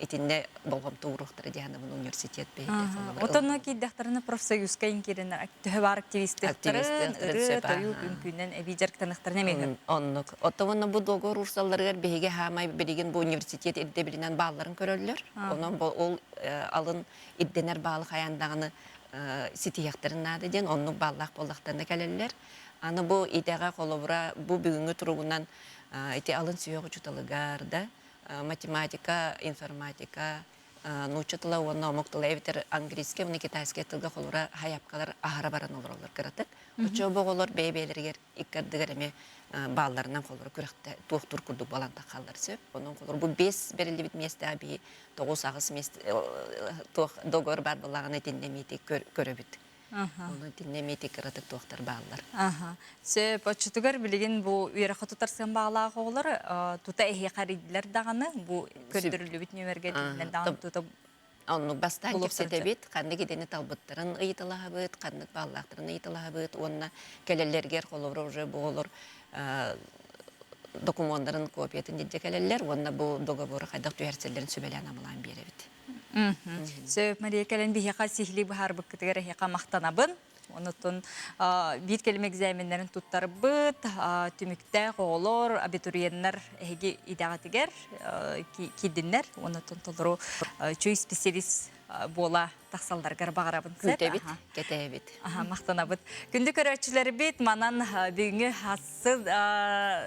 итиннэ болҕомто ууруохтара диһанабын университет бэйэтэ. Отонно киирдэхтэринэ профсоюзка инкиринер төһө бар активистыктарын, ыры, тойук, үҥкүүнэн эбии дьарыктаныхтарын эмиэ. Оннук. Оттон бу договор урсалларыгар биһиги хаамай билигин бу университет ирдэбилинэн баалларын көрөллөр. Онон ол алын ирдэнэр баалы хайаан даҕаны ситиһиэхтэрин наада диэн оннук бааллаах буоллахтарына кэлэллэр. Аны бу идэҕэ холобура бу бүгүҥҥү туругунан ити алын сүһүөх учууталыгар да математика, информатика, нуучча тыла уонна омук тыла эбэтэр английский уонна китайский тылга холобура хайапкалар аһара баран олороллор кыратык. Оччо бу оҕолор бэйэ-бэйэлэригэр икки ардыгар эмиэ баалларынан холобура күрэхтэ туохтуур курдук буолан таххаллар сөп. Онон холобура бу бес бэриллибит миэстэҕэ биһи тоҕус-аҕыс миэстэ туох договор баар буоллаҕына итиннэ эмиэ көрөбүт. Ону итиннэ эмиэ кыратык туохтар бааллар. Сөп, оччотугар билигин бу үөрэххэ тутарсыан баҕалаах оҕолор тута эһиэхэ эрийдилэр даҕаны бу көрдөрүллүбүт нүөмэргэ тиһинэн даҕаны тута Оннук бастаан кэпсэтэбит, ханнык идэни талбыттарын ыйыталаһабыт, ханнык бааллаахтарын ыйыталаһабыт уонна кэлэллэригэр холобура уже бу оҕолор докумуоннарын копиятын илдьэ кэлэллэр уонна бу договору хайдах түһэрсэллэрин сүбэлээн амалаан биэрэбит. Сөп, Мария кэлэн биһиэхэ сиһилии быһаарбыккытыгар эһиэхэ махтанабын. Онутун биир кэлим экзаменнарын туттарбыт, түмүктээх оҕолор, абитуриеннар эһиги идэҕитигэр киирдиннэр. Онутун толору үчүгэй специалист буола тахсалларыгар баҕарабын. Күүтэбит, кэтэһэбит. Махтанабыт. Күндү көрөөччүлэрбит, манан бүгүҥҥү хассы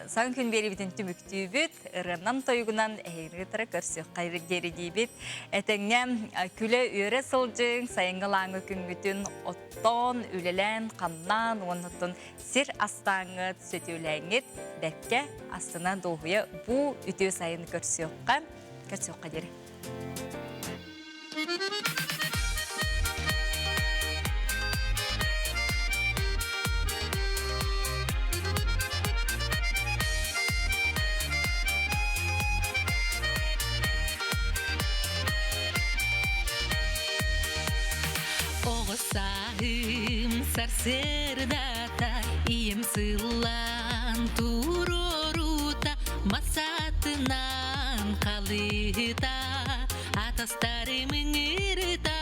саҥа күн биэриибитин түмүктүүбүт. Ырыанан тойугунан эһигини кытары көрсүөххэ диэри диибит. Этэҥҥэ күлэ-үөрэ сылдьыҥ, сайыҥҥы лааҥы күҥҥүтүн оттоон, үлэлээн, хамнаан уонна сир астааҥҥыт, сөтүөлээҥҥит бэркэ астына дуоһуйа бу үтүө сайыны көрсүөххэ, көрсүөххэ диэри. Оҕо сааһым сарсыардата ийэм сыллаан туруорута масатынан халыыта атастарым ыҥырыта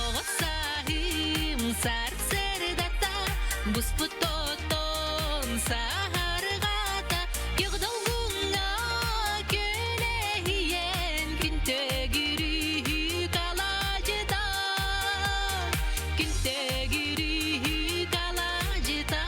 оҕо сааһым сарсыардата буспут отон саһарҕата күөх долгуҥҥа күөлэһийэн күн төгүрүһү калаадьыта күн төгүрүһү калаадьыта.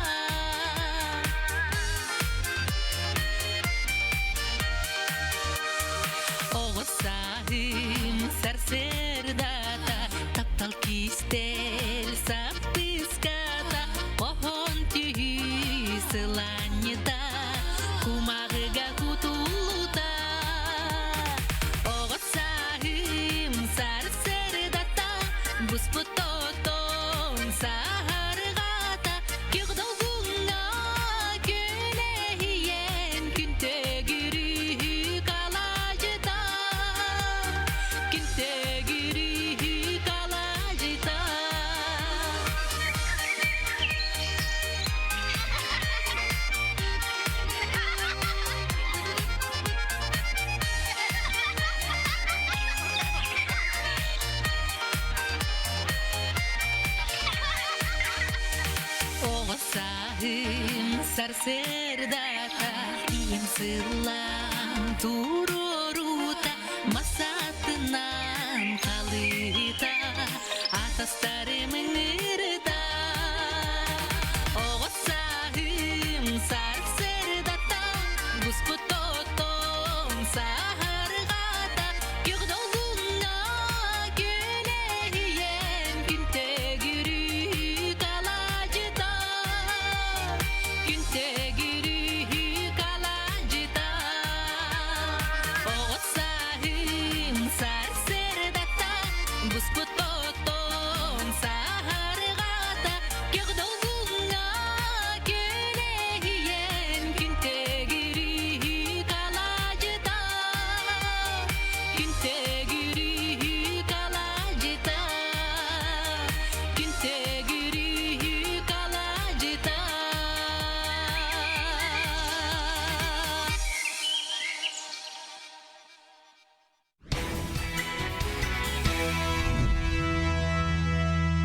Оҕо сааһым сарсыардата таптал кистэл саппыската хоһоон түһүү сылаанньыта кумаҕыга кутуллута. Оҕо сааһым сарсыардата буспут отон саһарҕата күөх долгуҥҥа күөлэһийэн күн төгүрүһү калаадьыта күн төгүрүһү калаадьыта. Оҕо сааһым сарсыардата ийэм сыллаан тур